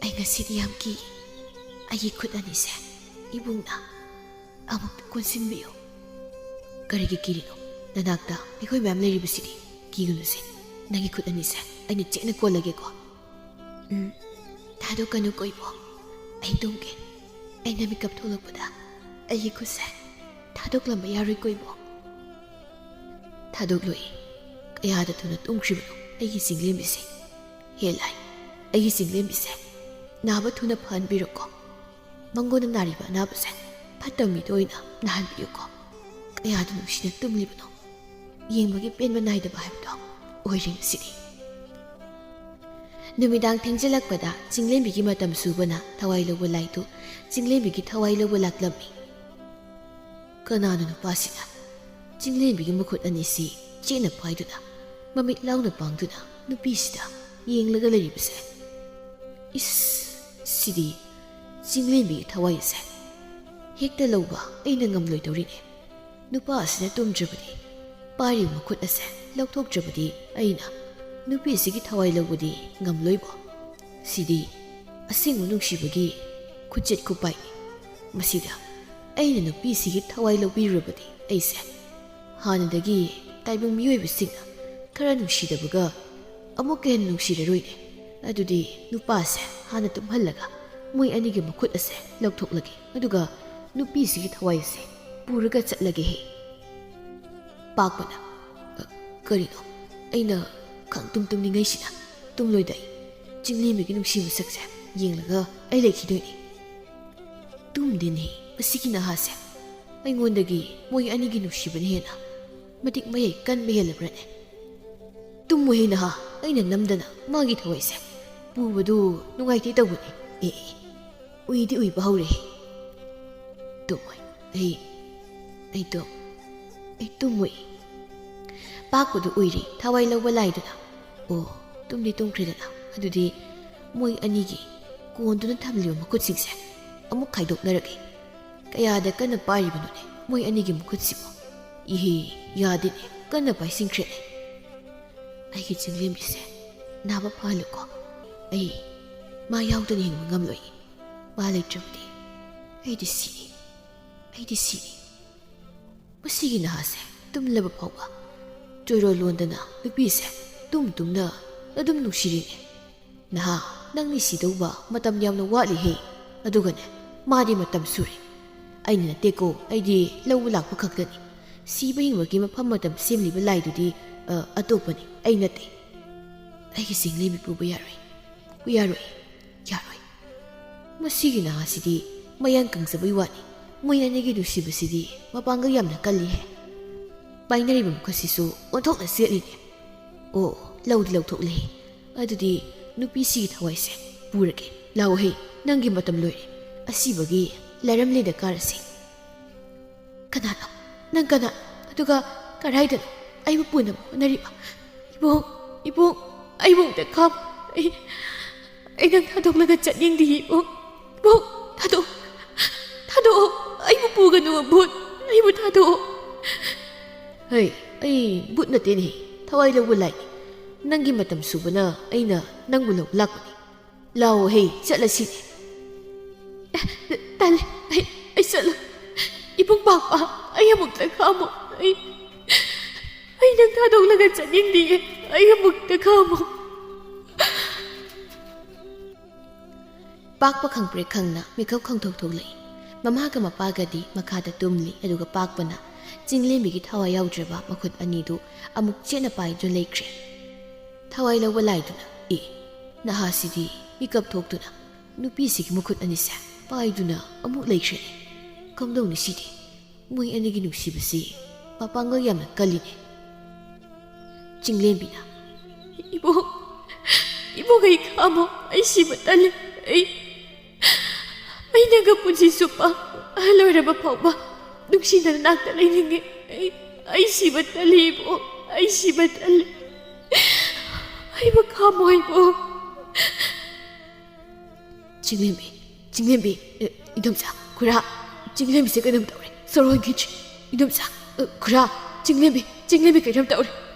ꯑꯩ ꯉꯁꯤꯗꯤ ꯌꯥꯝ ꯀꯤ꯫ ꯑꯩꯒꯤ ꯈꯨꯠ ꯑꯅꯤꯁꯦ ꯏꯕꯨꯡꯅ ꯑꯃꯨꯛꯇ ꯀꯣꯟꯁꯤꯟꯕꯤꯌꯨ꯫" "ꯀꯔꯤꯒꯤ ꯀꯤꯔꯤꯅꯣ? ꯅꯅꯥꯛꯇ ꯑꯩꯈꯣꯏ ꯃꯌꯥꯝ ꯂꯩꯔꯤꯕꯁꯤꯗꯤ꯫ ꯀꯤꯒꯅꯨꯁꯦ꯫ ꯅꯪꯒꯤ ꯈꯨꯠ ꯑꯅꯤꯁꯦ ꯑꯩꯅ ꯆꯦꯠꯅ ꯀꯣꯜꯂꯒꯦꯀꯣ꯫" "ꯎꯝ, ꯊꯥꯗꯣꯛꯀꯅꯨꯀꯣ ꯏꯕꯣꯛ꯫ ꯑꯩ ꯇꯨꯝꯒꯦ꯫ ꯑꯩꯅ ꯃꯤꯀꯞ ꯊꯣꯛꯂꯛꯄꯗ ꯑꯩꯒꯤ ꯈꯨꯠꯁꯦ ꯊꯥꯗꯣꯛꯂꯝꯕ ꯌꯥꯔꯣꯏꯀꯣ ꯏꯕꯣꯛ꯫" "ꯊꯥꯗꯣꯛꯂꯣꯏ꯫ ꯀꯌꯥꯗ ꯊꯨꯅ ꯇꯨꯝꯈ꯭ꯔꯤꯕꯅꯣ ꯑꯩꯒꯤ ꯆꯤꯡꯂꯦꯝꯕꯤꯁꯦ꯫ ꯍꯦ ꯂꯥꯏ, ꯑꯩꯒꯤ ꯆꯤꯡꯂꯦꯝꯕꯤꯁꯦ ꯅꯥꯕ ꯊꯨꯅ ꯐꯍꯟꯕꯤꯔꯣꯀꯣ꯫ ꯃꯉꯣꯟꯗ ꯅꯥꯔꯤꯕ ꯑꯅꯥꯕꯁꯦ ꯐꯠꯇꯕ ꯃꯤꯗ ꯑꯣꯏꯅ ꯅꯥꯍꯟꯕꯤꯌꯨꯀꯣ꯫ ꯀꯌꯥꯗ ꯅꯨꯡꯁꯤꯅ ꯇꯨꯝꯂꯤꯕꯅꯣ꯫ ꯌꯦꯡꯕꯒꯤ ꯄꯦꯟꯕ ꯅꯥꯏꯗꯕ ꯍꯥꯏꯕꯗꯣ ꯑꯣꯏꯔꯦ ꯉꯁꯤꯗꯤ꯫" ꯅꯨꯃꯤꯗꯥꯡ ꯊꯦꯡꯖꯤꯜꯂꯛꯄꯗ ꯆꯤꯡꯂꯦꯝꯕꯤꯒꯤ ꯃꯇꯝ ꯁꯨꯕꯅ ꯊꯋꯥꯏ ꯂꯧꯕ ꯂꯥꯏꯗꯨ ꯆꯤꯡꯂꯦꯝꯕꯤꯒꯤ ꯊꯋꯥꯏ ꯂꯧꯕ ꯂꯥꯛꯂꯝꯃꯤ꯫ ꯀꯅꯥꯅꯣ ꯅꯨꯄꯥꯁꯤꯅ? ꯆꯤꯡꯂꯦꯝꯕꯤꯒꯤ ꯃꯈꯨꯠ ꯑꯅꯤꯁꯤ ꯆꯦꯠꯅ ꯄꯥꯏꯗꯨꯅ, ꯃꯃꯤꯠ ꯂꯥꯎꯅ ꯄꯥꯡꯗꯨꯅ ꯅꯨꯄꯤꯁꯤꯗ ꯌꯦꯡꯂꯒ ꯂꯩꯔꯤꯕꯁꯦ꯫ ꯏꯁ, ꯁꯤꯗꯤ ꯆꯤꯡꯂꯦꯝꯕꯤꯒꯤ ꯊꯋꯥꯏ ꯑꯁꯦ ꯍꯦꯛꯇ ꯂꯧꯕ ꯑꯩꯅ ꯉꯝꯂꯣꯏꯗꯧꯔꯤꯅꯦ꯫ ꯅꯨꯄꯥ ꯑꯁꯤꯅ ꯇꯨꯝꯗ꯭ꯔꯕꯗꯤ, ꯄꯥꯏꯔꯤꯕ ꯃꯈꯨꯠ ꯑꯁꯦ ꯂꯧꯊꯣꯛꯇ꯭ꯔꯕꯗꯤ ꯑꯩꯅ ꯅꯨꯄꯤꯁꯤꯒꯤ ꯊꯋꯥꯏ ꯂꯧꯕꯗꯤ ꯉꯝꯂꯣꯏꯕꯣ꯫ ꯁꯤꯗꯤ ꯑꯁꯦꯡꯕ ꯅꯨꯡꯁꯤꯕꯒꯤ ꯈꯨꯆꯦꯠ ꯈꯨꯄꯥꯏꯅꯤ꯫ ꯃꯁꯤꯗ ꯑꯩꯅ ꯅꯨꯄꯤꯁꯤꯒꯤ ꯊꯋꯥꯏ ꯂꯧꯕꯤꯔꯨꯔꯕꯗꯤ ꯑꯩꯁꯦ ꯍꯥꯟꯅꯗꯒꯤ ꯇꯥꯏꯕꯪ ꯃꯤꯑꯣꯏꯕꯁꯤꯡꯅ ꯈꯔ ꯅꯨꯡꯁꯤꯗꯕꯒ ꯑꯃꯨꯛꯀ ꯍꯦꯟꯅ ꯅꯨꯡꯁꯤꯔꯔꯣꯏꯅꯦ꯫ ꯑꯗꯨꯗꯤ ꯅꯨꯄꯥꯁꯦ ꯍꯥꯟꯅ ꯇꯨꯝꯍꯜꯂꯒ ꯃꯣꯏ ꯑꯅꯤꯒꯤ ꯃꯈꯨꯠ ꯑꯁꯦ ꯂꯧꯊꯣꯛꯂꯒꯦ, ꯑꯗꯨꯒ ꯅꯨꯄꯤꯁꯤꯒꯤ ꯊꯋꯥꯏ ꯑꯁꯦ ꯄꯨꯔꯒ ꯆꯠꯂꯒꯦ ꯍꯦ꯫ ꯄꯥꯛꯄꯅ, "ꯑ, ꯀꯔꯤꯅꯣ? ꯑꯩꯅ ꯈꯪꯇꯨꯝ ꯇꯨꯝꯅꯤꯡꯉꯩꯁꯤꯅ ꯇꯨꯝꯂꯣꯏꯗ ꯑꯩ꯫ ꯆꯤꯡꯂꯦꯝꯕꯤꯒꯤ ꯅꯨꯡꯁꯤ ꯃꯁꯛꯁꯦ ꯌꯦꯡꯂꯒ ꯑꯩ ꯂꯩꯈꯤꯗꯣꯏꯅꯤ꯫ ꯇꯨꯝꯗꯦꯅꯦ ꯃꯁꯤꯒꯤ ꯅꯍꯥꯁꯦ꯫ ꯑꯩꯉꯣꯟꯗꯒꯤ ꯃꯣꯏ ꯑꯅꯤꯒꯤ ꯅꯨꯡꯁꯤꯕꯅ ꯍꯦꯟꯅ ꯃꯇꯤꯛ ꯃꯌꯥꯏ ꯀꯟꯕ ꯍꯦꯜꯂꯕ꯭ꯔꯅꯦ? ꯇꯨꯝꯃꯨꯍꯦ ꯅꯍꯥ, ꯑꯩꯅ ꯅꯝꯗꯅ ꯃꯥꯒꯤ ꯊꯋꯥꯏꯁꯦ ꯄꯨꯕꯗꯨ ꯅꯨꯡꯉꯥꯏꯇꯦ ꯇꯧꯕꯅꯦ꯫ ꯑꯦ, ꯑꯦ, ꯎꯏꯗꯤ ꯎꯏꯕ ꯍꯧꯔꯦ꯫ ꯇꯨꯝꯃꯣꯏ, ꯑꯩ, ꯑꯩ ꯇꯨꯝ, ꯑꯩ ꯇꯨꯝꯃꯣꯏ꯫" ꯄꯥꯛꯄꯗꯨ ꯎꯏꯔꯤ ꯊꯋꯥꯏ ꯂꯧꯕ ꯂꯥꯏꯗꯨꯅ꯫ ꯑꯣ, ꯇꯨꯝꯗꯤ ꯇꯨꯝꯈ꯭ꯔꯦꯗꯅ꯫ ꯑꯗꯨꯗꯤ ꯃꯣꯏ ꯑꯅꯤꯒꯤ ꯀꯣꯟꯗꯨꯅ ꯊꯝꯂꯤꯕ ꯃꯈꯨꯠꯁꯤꯡꯁꯦ ꯑꯃꯨꯛ ꯈꯥꯏꯗꯣꯛꯅꯔꯒꯦ꯫ ꯀꯌꯥꯗ ꯀꯟꯅ ꯄꯥꯏꯔꯤꯕꯅꯣꯅꯦ ꯃꯣꯏ ꯑꯅꯤꯒꯤ ꯃꯈꯨꯠꯁꯤꯕꯨ? ꯏꯍꯦ, ꯌꯥꯗꯦꯅꯦ, ꯀꯟꯅ ꯄꯥꯏꯁꯤꯟꯈ꯭ꯔꯦꯅꯦ꯫ ꯑꯩꯒꯤ ꯆꯤꯡꯂꯦꯝꯕꯤꯁꯦ ꯅꯥꯕ ꯐꯍꯜꯂꯨꯀꯣ꯫ ꯑꯩ ꯃꯥ ꯌꯥꯎꯗꯅ ꯍꯤꯡꯕ ꯉꯝꯂꯣꯏ꯫ ꯃꯥ ꯂꯩꯇ꯭ꯔꯕꯗꯤ ꯑꯩꯗꯤ ꯁꯤꯅꯤ, ꯑꯩꯗꯤ ꯁꯤꯅꯤ꯫ ꯃꯁꯤꯒꯤ ꯅꯍꯥꯁꯦ ꯇꯨꯝꯂꯕ ꯐꯥꯎꯕ ꯆꯣꯏꯔꯣꯜ ꯂꯣꯟꯗꯅ ꯅꯨꯄꯤꯁꯦ ꯇꯨꯝ ꯇꯨꯝꯅ ꯑꯗꯨꯝ ꯅꯨꯡꯁꯤꯔꯤꯅꯦ꯫ "ꯅꯍꯥ, ꯅꯪꯗꯤ ꯁꯤꯗꯧꯕ ꯃꯇꯝ ꯌꯥꯝꯅ ꯋꯥꯠꯂꯤꯍꯦ꯫ ꯑꯗꯨꯒꯅꯦ, ꯃꯥꯗꯤ ꯃꯇꯝ ꯁꯨꯔꯦ꯫ ꯑꯩꯅ ꯅꯠꯇꯦꯀꯣ, ꯑꯩꯗꯤ ꯂꯧꯕ ꯂꯥꯛꯄ ꯈꯛꯇꯅꯤ꯫ ꯁꯤꯕ ꯍꯤꯡꯕꯒꯤ ꯃꯐꯝ ꯃꯇꯝ ꯁꯦꯝꯂꯤꯕ ꯂꯥꯏꯗꯨꯗꯤ, ꯑ, ꯑꯇꯣꯞꯄꯅꯤ, ꯑꯩ ꯅꯠꯇꯦ꯫ ꯑꯩꯒꯤ ꯆꯤꯡꯂꯦꯝꯕꯤ ꯄꯨꯕ ꯌꯥꯔꯣꯏ, ꯌꯥꯔꯣꯏ, ꯌꯥꯔꯣꯏ꯫ ꯃꯁꯤꯒꯤ ꯅꯍꯥꯁꯤꯗꯤ ꯃꯌꯥꯡ ꯀꯪꯖꯕꯩ ꯋꯥꯅꯤ, ꯃꯣꯏ ꯑꯅꯤꯒꯤ ꯅꯨꯡꯁꯤꯕꯁꯤꯗꯤ ꯃꯄꯥꯡꯒꯜ ꯌꯥꯝꯅ ꯀꯜꯂꯤꯍꯦ꯫ ꯄꯥꯏꯅꯔꯤꯕ ꯃꯈꯨꯠꯁꯤꯁꯨ ꯑꯣꯟꯊꯣꯛꯅ ꯆꯦꯠꯂꯤꯅꯦ꯫ ꯑꯣ, ꯂꯧꯗꯤ ꯂꯧꯊꯣꯛꯂꯦ꯫ ꯑꯗꯨꯗꯤ ꯅꯨꯄꯤꯁꯤꯒꯤ ꯊꯋꯥꯏꯁꯦ ꯄꯨꯔꯒꯦ꯫ ꯂꯥꯛꯑꯣꯍꯦ, ꯅꯪꯒꯤ ꯃꯇꯝ ꯂꯣꯏꯔꯦ꯫ ꯑꯁꯤꯕꯒꯤ ꯂꯥꯏꯔꯝꯂꯦꯟꯗ ꯀꯥꯔꯁꯤ꯫ ꯀꯅꯥꯅꯣ? ꯅꯪ ꯀꯅꯥ? ꯑꯗꯨꯒ ꯀꯗꯥꯏꯗꯅꯣ ꯑꯩꯕꯨ ꯄꯨꯅꯕ ꯍꯣꯠꯅꯔꯤꯕ? ꯏꯕꯨꯡ, ꯏꯕꯨꯡ, ꯑꯩꯕꯨ ꯑꯝꯇ ꯈꯥꯝꯃꯨ꯫ ꯑꯩ, ꯑꯩ ꯅꯪ ꯊꯥꯗꯣꯛꯂꯒ ꯆꯠꯅꯤꯡꯗꯦ ꯏꯕꯨꯡ꯫ ꯏꯕꯨꯡ, ꯊꯥꯗꯣꯛ, ꯊꯥꯗꯣꯛꯑꯣ꯫ ꯑꯩꯕꯨ ꯄꯨꯒꯅꯨ ꯚꯨꯠ꯫ ꯑꯩꯕꯨ ꯊꯥꯗꯣꯛꯑꯣ꯫ ꯍꯩ, ꯑꯩ ꯚꯨꯠ ꯅꯠꯇꯦꯅꯦ, ꯊꯋꯥꯏ ꯂꯧꯕ ꯂꯥꯏꯅꯤ꯫ ꯅꯪꯒꯤ ꯃꯇꯝ ꯁꯨꯕꯅ ꯑꯩꯅ ꯅꯪꯕꯨ ꯂꯧꯕ ꯂꯥꯛꯄꯅꯤ꯫ ꯂꯥꯛꯑꯣ ꯍꯦ, ꯆꯠꯂꯁꯤ꯫ ꯑꯦ, ꯇꯜꯂꯦ, ꯑꯩ, ꯑꯩ ꯆꯠꯂꯣ꯫ ꯏꯕꯨꯡ ꯄꯥꯛꯄ, ꯑꯩ ꯑꯃꯨꯛꯇ ꯈꯥꯝꯃꯣ꯫ ꯑꯩ, ꯑꯩ ꯅꯪ ꯊꯥꯗꯣꯛꯂꯒ ꯆꯠꯅꯤꯡꯗꯤꯌꯦ꯫ ꯑꯩ ꯑꯃꯨꯛꯇ ꯈꯥꯝꯃꯣ꯫ ꯄꯥꯛꯄ ꯈꯪꯄ꯭ꯔꯦꯛ ꯈꯪꯅ ꯃꯤꯀꯞ ꯈꯪꯊꯣꯛ ꯊꯣꯛꯂꯛꯏ꯫ ꯃꯃꯥꯒ ꯃꯄꯥꯒꯗꯤ ꯃꯈꯥꯗ ꯇꯨꯝꯂꯤ, ꯑꯗꯨꯒ ꯄꯥꯛꯄꯅ ꯆꯤꯡꯂꯦꯝꯕꯤꯒꯤ ꯊꯋꯥꯏ ꯌꯥꯎꯗ꯭ꯔꯕ ꯃꯈꯨꯠ ꯑꯅꯤꯗꯨ ꯑꯃꯨꯛ ꯆꯦꯠꯅ ꯄꯥꯏꯗꯨꯅ ꯂꯩꯈ꯭ꯔꯦ꯫ ꯊꯋꯥꯏ ꯂꯧꯕ ꯂꯥꯏꯗꯨꯅ, "ꯑꯦ, ꯅꯍꯥꯁꯤꯗꯤ ꯃꯤꯀꯞ ꯊꯣꯛꯇꯨꯅ ꯅꯨꯄꯤꯁꯤꯒꯤ ꯃꯈꯨꯠ ꯑꯅꯤꯁꯦ ꯄꯥꯏꯗꯨꯅ ꯑꯃꯨꯛ ꯂꯩꯈ꯭ꯔꯦꯅꯦ꯫ ꯀꯝꯗꯧꯅꯤ ꯁꯤꯗꯤ? ꯃꯣꯏ ꯑꯅꯤꯒꯤ ꯅꯨꯡꯁꯤꯕꯁꯤ ꯃꯄꯥꯡꯒꯜ ꯌꯥꯝꯅ ꯀꯜꯂꯤꯅꯦ꯫" ꯆꯤꯡꯂꯦꯝꯕꯤꯅ, "ꯏꯕꯣꯛ, ꯏꯕꯣꯛ, ꯑꯩ ꯈꯥꯝꯃꯣ, ꯑꯩ ꯁꯤꯕ ꯇꯜꯂꯤ꯫ ꯑꯩ, ꯑꯩ ꯅꯪꯒ ꯄꯨꯟꯁꯤ ꯆꯨꯞꯄ ꯑꯍꯜ ꯑꯣꯏꯔꯕ ꯐꯥꯎꯕ ꯅꯨꯡꯁꯤꯅ ꯅꯥꯛꯇ ꯂꯩꯅꯤꯡꯉꯤ꯫ ꯑꯩ, ꯑꯩ ꯁꯤꯕ ꯇꯜꯂꯤ ꯏꯕꯣꯛ, ꯑꯩ ꯁꯤꯕ ꯇꯜꯂꯤ꯫ ꯑꯩꯕꯨ ꯈꯥꯝꯃꯣ ꯏꯕꯣꯛ꯫" ꯆꯤꯡꯂꯦꯝꯕꯤ, ꯆꯤꯡꯂꯦꯝꯕꯤ, ꯑꯦ, ꯏꯗꯣꯝꯆꯥ, ꯈꯨꯔꯥ, ꯆꯤꯡꯂꯦꯝꯕꯤꯁꯦ ꯀꯩꯅꯣꯝ ꯇꯧꯔꯦ, ꯁꯣꯔ ꯍꯣꯟꯈꯤꯗ꯭ꯔꯦ꯫ ꯏꯗꯣꯝꯆꯥ, ꯑꯦ, ꯈꯨꯔꯥ, ꯆꯤꯡꯂꯦꯝꯕꯤ, ꯆꯤꯡꯂꯦꯝꯕꯤ ꯀꯩꯅꯣꯝ ꯇꯧꯔꯦ꯫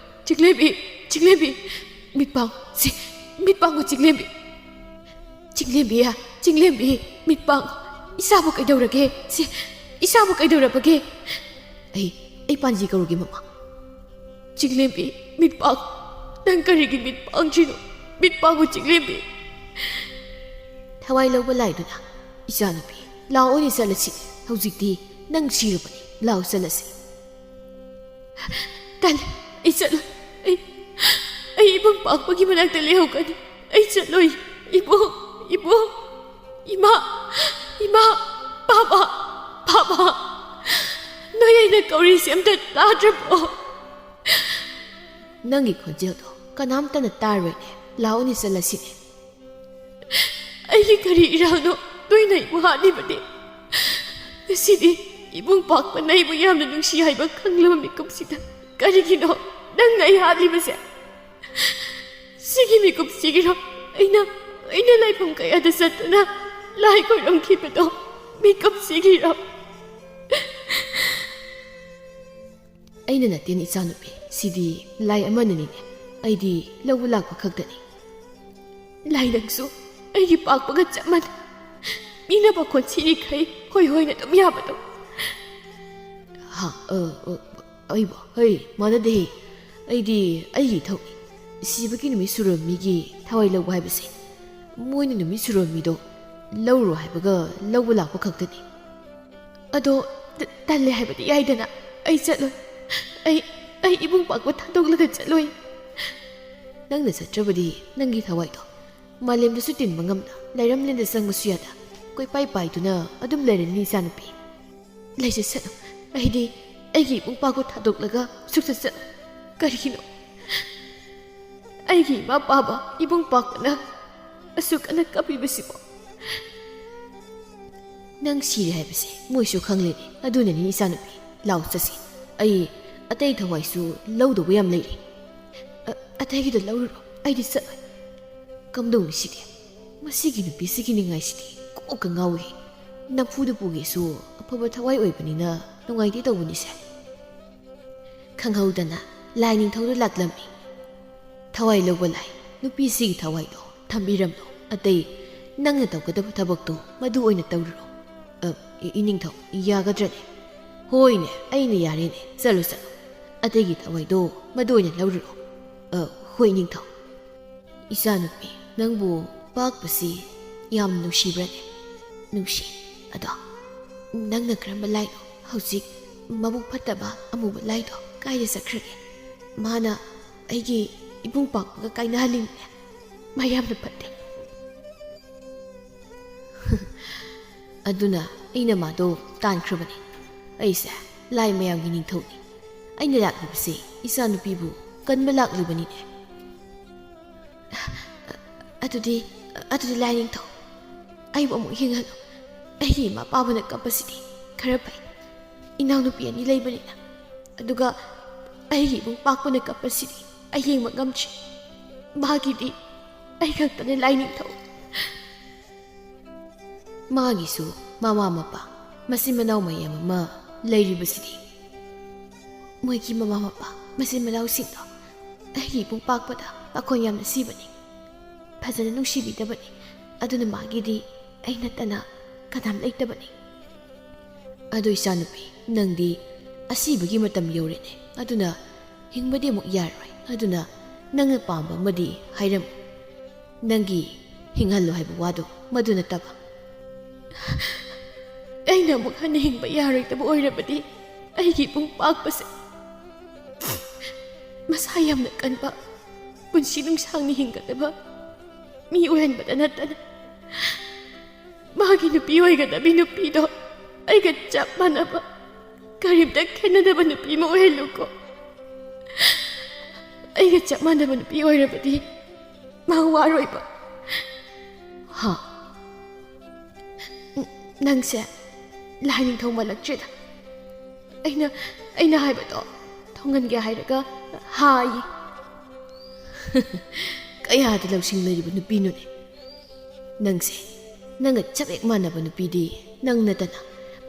ꯆꯤꯡꯂꯦꯝꯕꯤ, ꯆꯤꯡꯂꯦꯝꯕꯤ, ꯃꯤꯠ ꯄꯥꯡꯉꯨ, ꯁꯤ, ꯃꯤꯠ ꯄꯥꯡꯉꯨ ꯆꯤꯡꯂꯦꯝꯕꯤ꯫ ꯆꯤꯡꯂꯦꯝꯕꯤ, ꯆꯤꯡꯂꯦꯝꯕꯤ, ꯃꯤꯠ ꯄꯥꯡꯉꯨ, ꯏꯆꯥꯕꯨ ꯀꯩꯗꯧꯔꯒꯦ? ꯁꯤ, ꯏꯆꯥꯕꯨ ꯀꯩꯗꯧꯔꯕꯒꯦ? ꯑꯩ, ꯑꯩ ꯄꯥꯟꯖꯤ ꯀꯧꯔꯒꯦ ꯃꯃꯥ꯫ ꯆꯤꯡꯂꯦꯝꯕꯤ, ꯃꯤꯠ ꯄꯥꯡꯉꯨ꯫ ꯅꯪ ꯀꯔꯤꯒꯤ ꯃꯤꯠ ꯄꯥꯡꯗ꯭ꯔꯤꯅꯣ? ꯃꯤꯠ ꯄꯥꯡꯉꯨ ꯆꯤꯡꯂꯦꯝꯕꯤ꯫ ꯊꯋꯥꯏ ꯂꯧꯕ ꯂꯥꯏꯗꯨꯅ, "ꯏꯆꯥꯅꯨꯄꯤ, ꯂꯥꯛꯑꯣꯅꯦ ꯆꯠꯂꯁꯤ꯫ ꯍꯧꯖꯤꯛꯇꯤ ꯅꯪ ꯁꯤꯔꯕꯅꯤ꯫ ꯂꯥꯛꯑꯣ ꯆꯠꯂꯁꯤ꯫" "ꯇꯜꯂꯦ, ꯑꯩ ꯆꯠꯂꯣꯏ꯫ ꯑꯩ, ꯑꯩ ꯏꯕꯨꯡ ꯄꯥꯛꯄꯒꯤ ꯃꯅꯥꯛꯇ ꯂꯩꯍꯧꯒꯅꯤ꯫ ꯑꯩ ꯆꯠꯂꯣꯏ꯫ ꯏꯕꯨꯡ, ꯏꯕꯨꯡ, ꯏꯃꯥ, ꯏꯃꯥ, ꯄꯥꯕ, ꯄꯥꯕ, ꯅꯣꯏ ꯑꯩꯅ ꯀꯧꯔꯤꯁꯦ ꯑꯝꯇ ꯇꯥꯗ꯭ꯔꯕꯣ?" ꯅꯪꯒꯤ ꯈꯣꯟꯖꯦꯜꯗꯣ ꯀꯅꯥꯝꯇꯅ ꯇꯥꯔꯣꯏꯅꯦ꯫ ꯂꯥꯛꯑꯣꯅꯦ, ꯆꯠꯂꯁꯤꯅꯦ꯫ ꯑꯩꯒꯤ ꯀꯔꯤ ꯏꯔꯥꯜꯅꯣ ꯅꯣꯏꯅ ꯑꯩꯕꯨ ꯍꯥꯠꯂꯤꯕꯗꯤ? ꯉꯁꯤꯗꯤ ꯏꯕꯨꯡ ꯄꯥꯛꯄꯅ ꯑꯩꯕꯨ ꯌꯥꯝꯅ ꯅꯨꯡꯁꯤ ꯍꯥꯏꯕ ꯈꯪꯂꯕ ꯃꯤꯀꯨꯞꯁꯤꯗ ꯀꯔꯤꯒꯤꯅꯣ ꯅꯪꯅ ꯑꯩ ꯍꯥꯠꯂꯤꯕꯁꯦ? ꯁꯤꯒꯤ ꯃꯤꯀꯨꯞꯁꯤꯒꯤꯔꯣ ꯑꯩꯅ, ꯑꯩꯅ ꯂꯥꯏꯐꯝ ꯀꯌꯥꯗ ꯆꯠꯇꯨꯅ ꯂꯥꯏ ꯈꯣꯏꯔꯝꯈꯤꯕꯗꯣ? ꯃꯤꯀꯨꯞꯁꯤꯒꯤꯔꯣ? ꯑꯩꯅ ꯅꯠꯇꯦꯅꯦ ꯏꯆꯥꯅꯨꯄꯤ, ꯁꯤꯗꯤ ꯂꯥꯏ ꯑꯃꯅꯅꯤꯅꯦ꯫ ꯑꯩꯗꯤ ꯂꯧꯕ ꯂꯥꯛꯄ ꯈꯛꯇꯅꯤ꯫ ꯂꯥꯏ, ꯅꯪꯁꯨ ꯑꯩꯒꯤ ꯄꯥꯛꯄꯒ ꯆꯞ ꯃꯥꯟꯅꯩ꯫ ꯃꯤꯅ ꯄꯥꯈꯣꯟ ꯁꯤꯔꯤꯈꯩ ꯍꯣꯏ ꯍꯣꯏꯅ ꯑꯗꯨꯝ ꯌꯥꯕꯗꯣ꯫ ꯍꯥ, ꯑ, ꯑ, ꯑꯩꯕꯨ? ꯍꯩ, ꯃꯥꯟꯅꯗꯦꯍꯦ꯫ ꯑꯩꯗꯤ ꯑꯩꯒꯤ ꯏꯊꯧꯅꯤ꯫ ꯁꯤꯕꯒꯤ ꯅꯨꯃꯤꯠ ꯁꯨꯔꯣꯟ ꯃꯤꯒꯤ ꯊꯋꯥꯏ ꯂꯧꯕ ꯍꯥꯏꯕꯁꯦ꯫ ꯃꯣꯏꯅ ꯅꯨꯃꯤꯠ ꯁꯨꯔꯣꯟ ꯃꯤꯗꯣ ꯂꯧꯔꯣ ꯍꯥꯏꯕꯒ ꯂꯧꯕ ꯂꯥꯛꯄ ꯈꯛꯇꯅꯤ꯫ ꯑꯗꯣ ꯇ-, ꯇꯜꯂꯦ ꯍꯥꯏꯕꯗꯤ ꯌꯥꯏꯗꯅ꯫ ꯑꯩ ꯆꯠꯂꯣꯏ꯫ ꯑꯩ, ꯑꯩ ꯏꯕꯨꯡ ꯄꯥꯛꯄ ꯊꯥꯗꯣꯛꯂꯒ ꯆꯠꯂꯣꯏ꯫ ꯅꯪꯅ ꯆꯠꯇ꯭ꯔꯕꯗꯤ ꯅꯪꯒꯤ ꯊꯋꯥꯏꯗꯣ ꯃꯥꯂꯦꯝꯗꯁꯨ ꯇꯤꯟꯕ ꯉꯝꯗ, ꯂꯩꯔꯝꯂꯦꯟꯗ ꯆꯪꯕꯁꯨ ꯌꯥꯗ, ꯀꯣꯏꯄꯥꯏ ꯄꯥꯏꯗꯨꯅ ꯑꯗꯨꯝ ꯂꯩꯔꯅꯤ ꯏꯆꯥꯅꯨꯄꯤ꯫ ꯂꯩꯖꯁꯅꯨ꯫ ꯑꯩꯗꯤ ꯑꯩꯒꯤ ꯏꯕꯨꯡ ꯄꯥꯛꯄ ꯊꯥꯗꯣꯛꯂꯒ ꯁꯨꯛꯆꯠ ꯆꯠꯂꯣꯏ꯫ ꯀꯔꯤꯒꯤꯅꯣ? ꯑꯩꯒꯤ ꯏꯃꯥ ꯄꯥꯕ ꯏꯕꯨꯡ ꯄꯥꯛꯄꯅ ꯑꯁꯨꯛ ꯀꯟꯅ ꯀꯞꯄꯤꯕꯁꯤꯕꯨ? ꯅꯪ ꯁꯤꯔꯦ ꯍꯥꯏꯕꯁꯦ ꯃꯣꯏꯁꯨ ꯈꯪꯂꯦꯅꯦ꯫ ꯑꯗꯨꯅꯅꯤ ꯏꯆꯥꯅꯨꯄꯤ, ꯂꯥꯎ ꯆꯠꯁꯤ꯫ ꯑꯩ ꯑꯇꯩ ꯊꯋꯥꯏꯁꯨ ꯂꯧꯗꯧꯕ ꯌꯥꯝ ꯂꯩꯔꯤ꯫ ꯑ-, ꯑꯇꯩꯒꯤꯗꯣ ꯂꯧꯔꯨꯔꯣ, ꯑꯩꯗꯤ ꯆꯠꯂꯣꯏ꯫ ꯀꯝꯗꯧꯅꯤ ꯁꯤꯗꯤ? ꯃꯁꯤꯒꯤ ꯅꯨꯄꯤꯁꯤꯒꯤ ꯅꯤꯡꯉꯥꯏꯁꯤꯗꯤ ꯀꯣꯛꯀ ꯉꯥꯎꯏ꯫ ꯅꯝꯐꯨꯗ ꯄꯨꯒꯦꯁꯨ ꯑꯐꯕ ꯊꯋꯥꯏ ꯑꯣꯏꯕꯅꯤꯅ ꯅꯨꯡꯉꯥꯏꯇꯦ ꯇꯧꯕꯅꯤꯁꯦ꯫ ꯈꯪꯍꯧꯗꯅ ꯂꯥꯏ ꯅꯤꯡꯊꯧꯗꯨ ꯂꯥꯛꯂꯝꯃꯤ꯫ "ꯊꯋꯥꯏ ꯂꯧꯕ ꯂꯥꯏ, ꯅꯨꯄꯤꯁꯤꯒꯤ ꯊꯋꯥꯏꯗꯣ ꯊꯝꯕꯤꯔꯝꯂꯣ꯫ ꯑꯇꯩ ꯅꯪꯅ ꯇꯧꯒꯗꯕ ꯊꯕꯛꯇꯣ ꯃꯗꯨ ꯑꯣꯏꯅ ꯇꯧꯔꯨꯔꯣ꯫" "ꯑ, ꯏ-, ꯏꯅꯤꯡꯊꯧ, ꯌꯥꯒꯗ꯭ꯔꯅꯦ?" "ꯍꯣꯏꯅꯦ, ꯑꯩꯅ ꯌꯥꯔꯦꯅꯦ꯫ ꯆꯠꯂꯣ, ꯆꯠꯂꯣ꯫ ꯑꯇꯩꯒꯤ ꯊꯋꯥꯏꯗꯣ ꯃꯗꯨ ꯑꯣꯏꯅ ꯂꯧꯔꯨꯔꯣ꯫" "ꯑ, ꯍꯣꯏ, ꯏꯅꯤꯡꯊꯧ꯫" "ꯏꯆꯥꯅꯨꯄꯤ, ꯅꯪꯕꯨ ꯄꯥꯛꯄꯁꯤ ꯌꯥꯝ ꯅꯨꯡꯁꯤꯕ꯭ꯔꯅꯦ?" "ꯅꯨꯡꯁꯤ꯫ ꯑꯗꯣ ꯅꯪꯅ ꯀꯔꯝꯕ ꯂꯥꯏꯅꯣ ꯍꯧꯖꯤꯛ ꯃꯕꯨꯛ ꯐꯠꯇꯕ ꯑꯃꯨꯕ ꯂꯥꯏꯗꯣ? ꯀꯥꯏꯗ ꯆꯠꯈ꯭ꯔꯒꯦ? ꯃꯥꯅ ꯑꯩꯒꯤ ꯏꯕꯨꯡ ꯄꯥꯛꯄꯒ ꯀꯥꯏꯅꯍꯜꯂꯤꯅꯦ꯫ ꯃꯥ ꯌꯥꯝꯅ ꯐꯠꯇꯦ꯫" "ꯑꯗꯨꯅ ꯑꯩꯅ ꯃꯥꯗꯣ ꯇꯥꯟꯈ꯭ꯔꯕꯅꯤ꯫ ꯑꯩꯁꯦ ꯂꯥꯏ ꯃꯌꯥꯝꯒꯤ ꯅꯤꯡꯊꯧꯅꯤ꯫ ꯑꯩꯅ ꯂꯥꯛꯂꯤꯕꯁꯦ ꯏꯆꯥꯅꯨꯄꯤꯕꯨ ꯀꯟꯕ ꯂꯥꯛꯂꯤꯕꯅꯤꯅꯦ꯫" ꯑꯗꯨꯗꯤ, ꯑꯗꯨꯗꯤ ꯂꯥꯏꯅꯤꯡꯊꯧ, ꯑꯩꯕꯨ ꯑꯃꯨꯛ ꯍꯤꯡꯍꯜꯂꯨ꯫ ꯑꯩꯒꯤ ꯏꯃꯥ ꯄꯥꯕꯅ ꯀꯞꯄꯁꯤꯗꯤ ꯈꯔ ꯐꯩ꯫ ꯏꯅꯥꯎꯅꯨꯄꯤ ꯑꯅꯤ ꯂꯩꯕꯅꯤꯅ꯫ ꯑꯗꯨꯒ ꯑꯩꯒꯤ ꯏꯕꯨꯡ ꯄꯥꯛꯄꯅ ꯀꯞꯄꯁꯤꯗꯤ ꯑꯩ ꯌꯦꯡꯕ ꯉꯝꯗ꯭ꯔꯦ꯫ ꯃꯥꯒꯤꯗꯤ ꯑꯩ ꯈꯛꯇꯅꯦ ꯂꯥꯏꯅꯤꯡꯊꯧ꯫ ꯃꯥꯒꯤꯁꯨ ꯃꯃꯥ ꯃꯄꯥ, ꯃꯆꯤꯟ ꯃꯅꯥꯎ ꯃꯌꯥꯝ ꯑꯃ ꯂꯩꯔꯤꯕꯁꯤꯗꯤ꯫ ꯃꯣꯏꯒꯤ ꯃꯃꯥ ꯃꯄꯥ, ꯃꯆꯤꯟ ꯃꯅꯥꯎꯁꯤꯡꯗꯣ ꯑꯩꯒꯤ ꯏꯕꯨꯡ ꯄꯥꯛꯄꯗ ꯄꯥꯈꯣꯟ ꯌꯥꯝꯅ ꯁꯤꯕꯅꯤ꯫ ꯐꯖꯅ ꯅꯨꯡꯁꯤꯕꯤꯗꯕꯅꯤ꯫ ꯑꯗꯨꯅ ꯃꯥꯒꯤꯗꯤ ꯑꯩ ꯅꯠꯇꯅ ꯀꯅꯥꯝ ꯂꯩꯇꯕꯅꯤ꯫ ꯑꯗꯣ ꯏꯆꯥꯅꯨꯄꯤ, ꯅꯪꯗꯤ ꯑꯁꯤꯕꯒꯤ ꯃꯇꯝ ꯌꯧꯔꯦꯅꯦ꯫ ꯑꯗꯨꯅ ꯍꯤꯡꯕꯗꯤ ꯑꯃꯨꯛ ꯌꯥꯔꯔꯣꯏ꯫ ꯑꯗꯨꯅ ꯅꯪꯅ ꯄꯥꯝꯕ ꯑꯃꯗꯤ ꯍꯥꯏꯔꯝꯃꯨ꯫ ꯅꯪꯒꯤ ꯍꯤꯡꯍꯜꯂꯨ ꯍꯥꯏꯕ ꯋꯥꯗꯣ ꯃꯗꯨ ꯅꯠꯇꯕ꯫ ꯑꯩꯅ ꯑꯃꯨꯛ ꯍꯟꯅ ꯍꯤꯡꯕ ꯌꯥꯔꯣꯏꯗꯕ ꯑꯣꯏꯔꯕꯗꯤ, ꯑꯩꯒꯤ ꯏꯕꯨꯡ ꯄꯥꯛꯄꯁꯦ ꯃꯁꯥ ꯌꯥꯝꯅ ꯀꯟꯕ, ꯄꯨꯟꯁꯤ ꯅꯨꯡꯁꯥꯡꯅ ꯍꯤꯡꯒꯗꯕ ꯃꯤ ꯑꯣꯏꯍꯟꯕꯗ ꯅꯠꯇꯅ, ꯃꯥꯒꯤ ꯅꯨꯄꯤ ꯑꯣꯏꯒꯗꯕꯤ ꯅꯨꯄꯤꯗꯣ ꯑꯩꯒ ꯆꯞ ꯃꯥꯟꯅꯕ, ꯀꯔꯤꯝꯇ ꯈꯦꯠꯅꯗꯕ ꯅꯨꯄꯤ ꯑꯃ ꯑꯣꯏꯍꯜꯂꯨꯀꯣ꯫ ꯑꯩꯒ ꯆꯞ ꯃꯥꯟꯅꯕ ꯅꯨꯄꯤ ꯑꯣꯏꯔꯕꯗꯤ ꯃꯥ ꯋꯥꯔꯣꯏꯕ꯫ ꯍꯥ? ꯅ-, ꯅꯪꯁꯦ ꯂꯥꯏꯅꯤꯡꯊꯧ ꯃꯥꯜꯂꯛꯇ꯭ꯔꯦꯗ꯫ ꯑꯩꯅ, ꯑꯩꯅ ꯍꯥꯏꯕꯗꯣ ꯊꯣꯡꯍꯟꯒꯦ ꯍꯥꯏꯔꯒ ꯍꯥꯏ꯫ ꯀꯌꯥꯗ ꯂꯧꯁꯤꯡ ꯂꯩꯔꯤꯕ ꯅꯨꯄꯤꯅꯣꯅꯦ ꯅꯪꯁꯦ꯫ ꯅꯪꯒ ꯆꯞ ꯍꯦꯛ ꯃꯥꯟꯅꯕ ꯅꯨꯄꯤꯗꯤ ꯅꯪ ꯅꯠꯇꯅ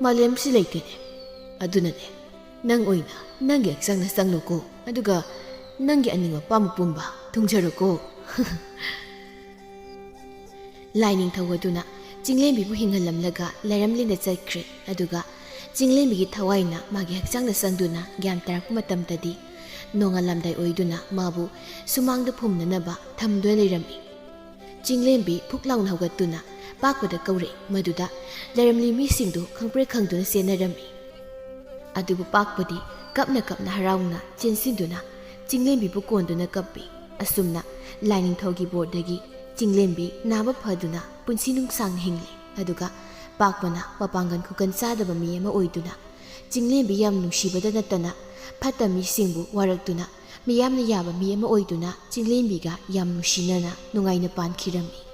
ꯃꯥꯂꯦꯝꯁꯤ ꯂꯩꯇꯦꯅꯦ꯫ ꯑꯗꯨꯅꯅꯦ, ꯅꯪ ꯑꯣꯏꯅ ꯅꯪꯒꯤ ꯍꯛꯆꯥꯡꯗ ꯆꯪꯂꯣꯀꯣ, ꯑꯗꯨꯒ ꯅꯪꯒꯤ ꯑꯅꯤꯡꯕ ꯑꯄꯥꯝꯕ ꯄꯨꯝꯕ ꯊꯨꯡꯖꯔꯣꯀꯣ꯫ ꯂꯥꯏꯅꯤꯡꯊꯧ ꯑꯗꯨꯅ ꯆꯤꯡꯂꯦꯝꯕꯤꯕꯨ ꯍꯤꯡꯍꯜꯂꯝꯂꯒ ꯂꯩꯔꯝꯂꯦꯟꯗ ꯆꯠꯈ꯭ꯔꯦ꯫ ꯑꯗꯨꯒ ꯆꯤꯡꯂꯦꯝꯕꯤꯒꯤ ꯊꯋꯥꯏꯅ ꯃꯥꯒꯤ ꯍꯛꯆꯥꯡꯗ ꯆꯪꯗꯨꯅ ꯒ꯭ꯌꯥꯟ ꯇꯥꯔꯛꯄ ꯃꯇꯝꯗꯗꯤ, ꯅꯣꯡꯉꯥꯜꯂꯝꯗꯥꯏ ꯑꯣꯏꯗꯨꯅ ꯃꯥꯕꯨ ꯁꯨꯃꯥꯡꯗ ꯐꯨꯝꯅꯅꯕ ꯊꯝꯗꯨꯅ ꯂꯩꯔꯝꯃꯤ꯫ ꯆꯤꯡꯂꯦꯝꯕꯤ ꯐꯨꯛ ꯂꯥꯎꯅ ꯍꯧꯒꯠꯇꯨꯅ ꯄꯥꯛꯄꯗ ꯀꯧꯔꯛꯏ꯫ ꯃꯗꯨꯗ ꯂꯩꯔꯝꯂꯤ ꯃꯤꯁꯤꯡꯗꯨ ꯈꯪꯄ꯭ꯔꯦꯛ ꯈꯪꯗꯨꯅ ꯆꯦꯟꯅꯔꯝꯃꯤ꯫ ꯑꯗꯨꯕꯨ ꯄꯥꯛꯄꯗꯤ ꯀꯞꯅ ꯀꯞꯅ ꯍꯔꯥꯎꯅ ꯆꯦꯟꯁꯤꯟꯗꯨꯅ ꯆꯤꯡꯂꯦꯝꯕꯤꯕꯨ ꯀꯣꯟꯗꯨꯅ ꯀꯞꯄꯤ꯫ ꯑꯁꯨꯝꯅ ꯂꯥꯏꯅꯤꯡꯊꯧꯒꯤ ꯕꯣꯔꯗꯒꯤ ꯆꯤꯡꯂꯦꯝꯕꯤ ꯅꯥꯕ ꯐꯗꯨꯅ ꯄꯨꯟꯁꯤ ꯅꯨꯡꯁꯥꯡꯅ ꯍꯤꯡꯂꯤ꯫ ꯑꯗꯨꯒ ꯄꯥꯛꯄꯅ ꯃꯄꯥꯡꯒꯜ ꯈꯨꯀꯟ ꯆꯥꯗꯕ ꯃꯤ ꯑꯃ ꯑꯣꯏꯗꯨꯅ ꯆꯤꯡꯂꯦꯝꯕꯤ ꯌꯥꯝ ꯅꯨꯡꯁꯤꯕꯗ ꯅꯠꯇꯅ ꯐꯠꯇ ꯃꯤꯁꯤꯡꯕꯨ ꯋꯥꯔꯛꯇꯨꯅ ꯃꯤꯌꯥꯝꯅ ꯌꯥꯕ ꯃꯤ ꯑꯃ ꯑꯣꯏꯗꯨꯅ ꯆꯤꯡꯂꯦꯝꯕꯤꯒ ꯌꯥꯝ ꯅꯨꯡꯁꯤꯅꯅ ꯅꯨꯡꯉꯥꯏꯅ ꯄꯥꯟꯈꯤꯔꯝꯃꯤ꯫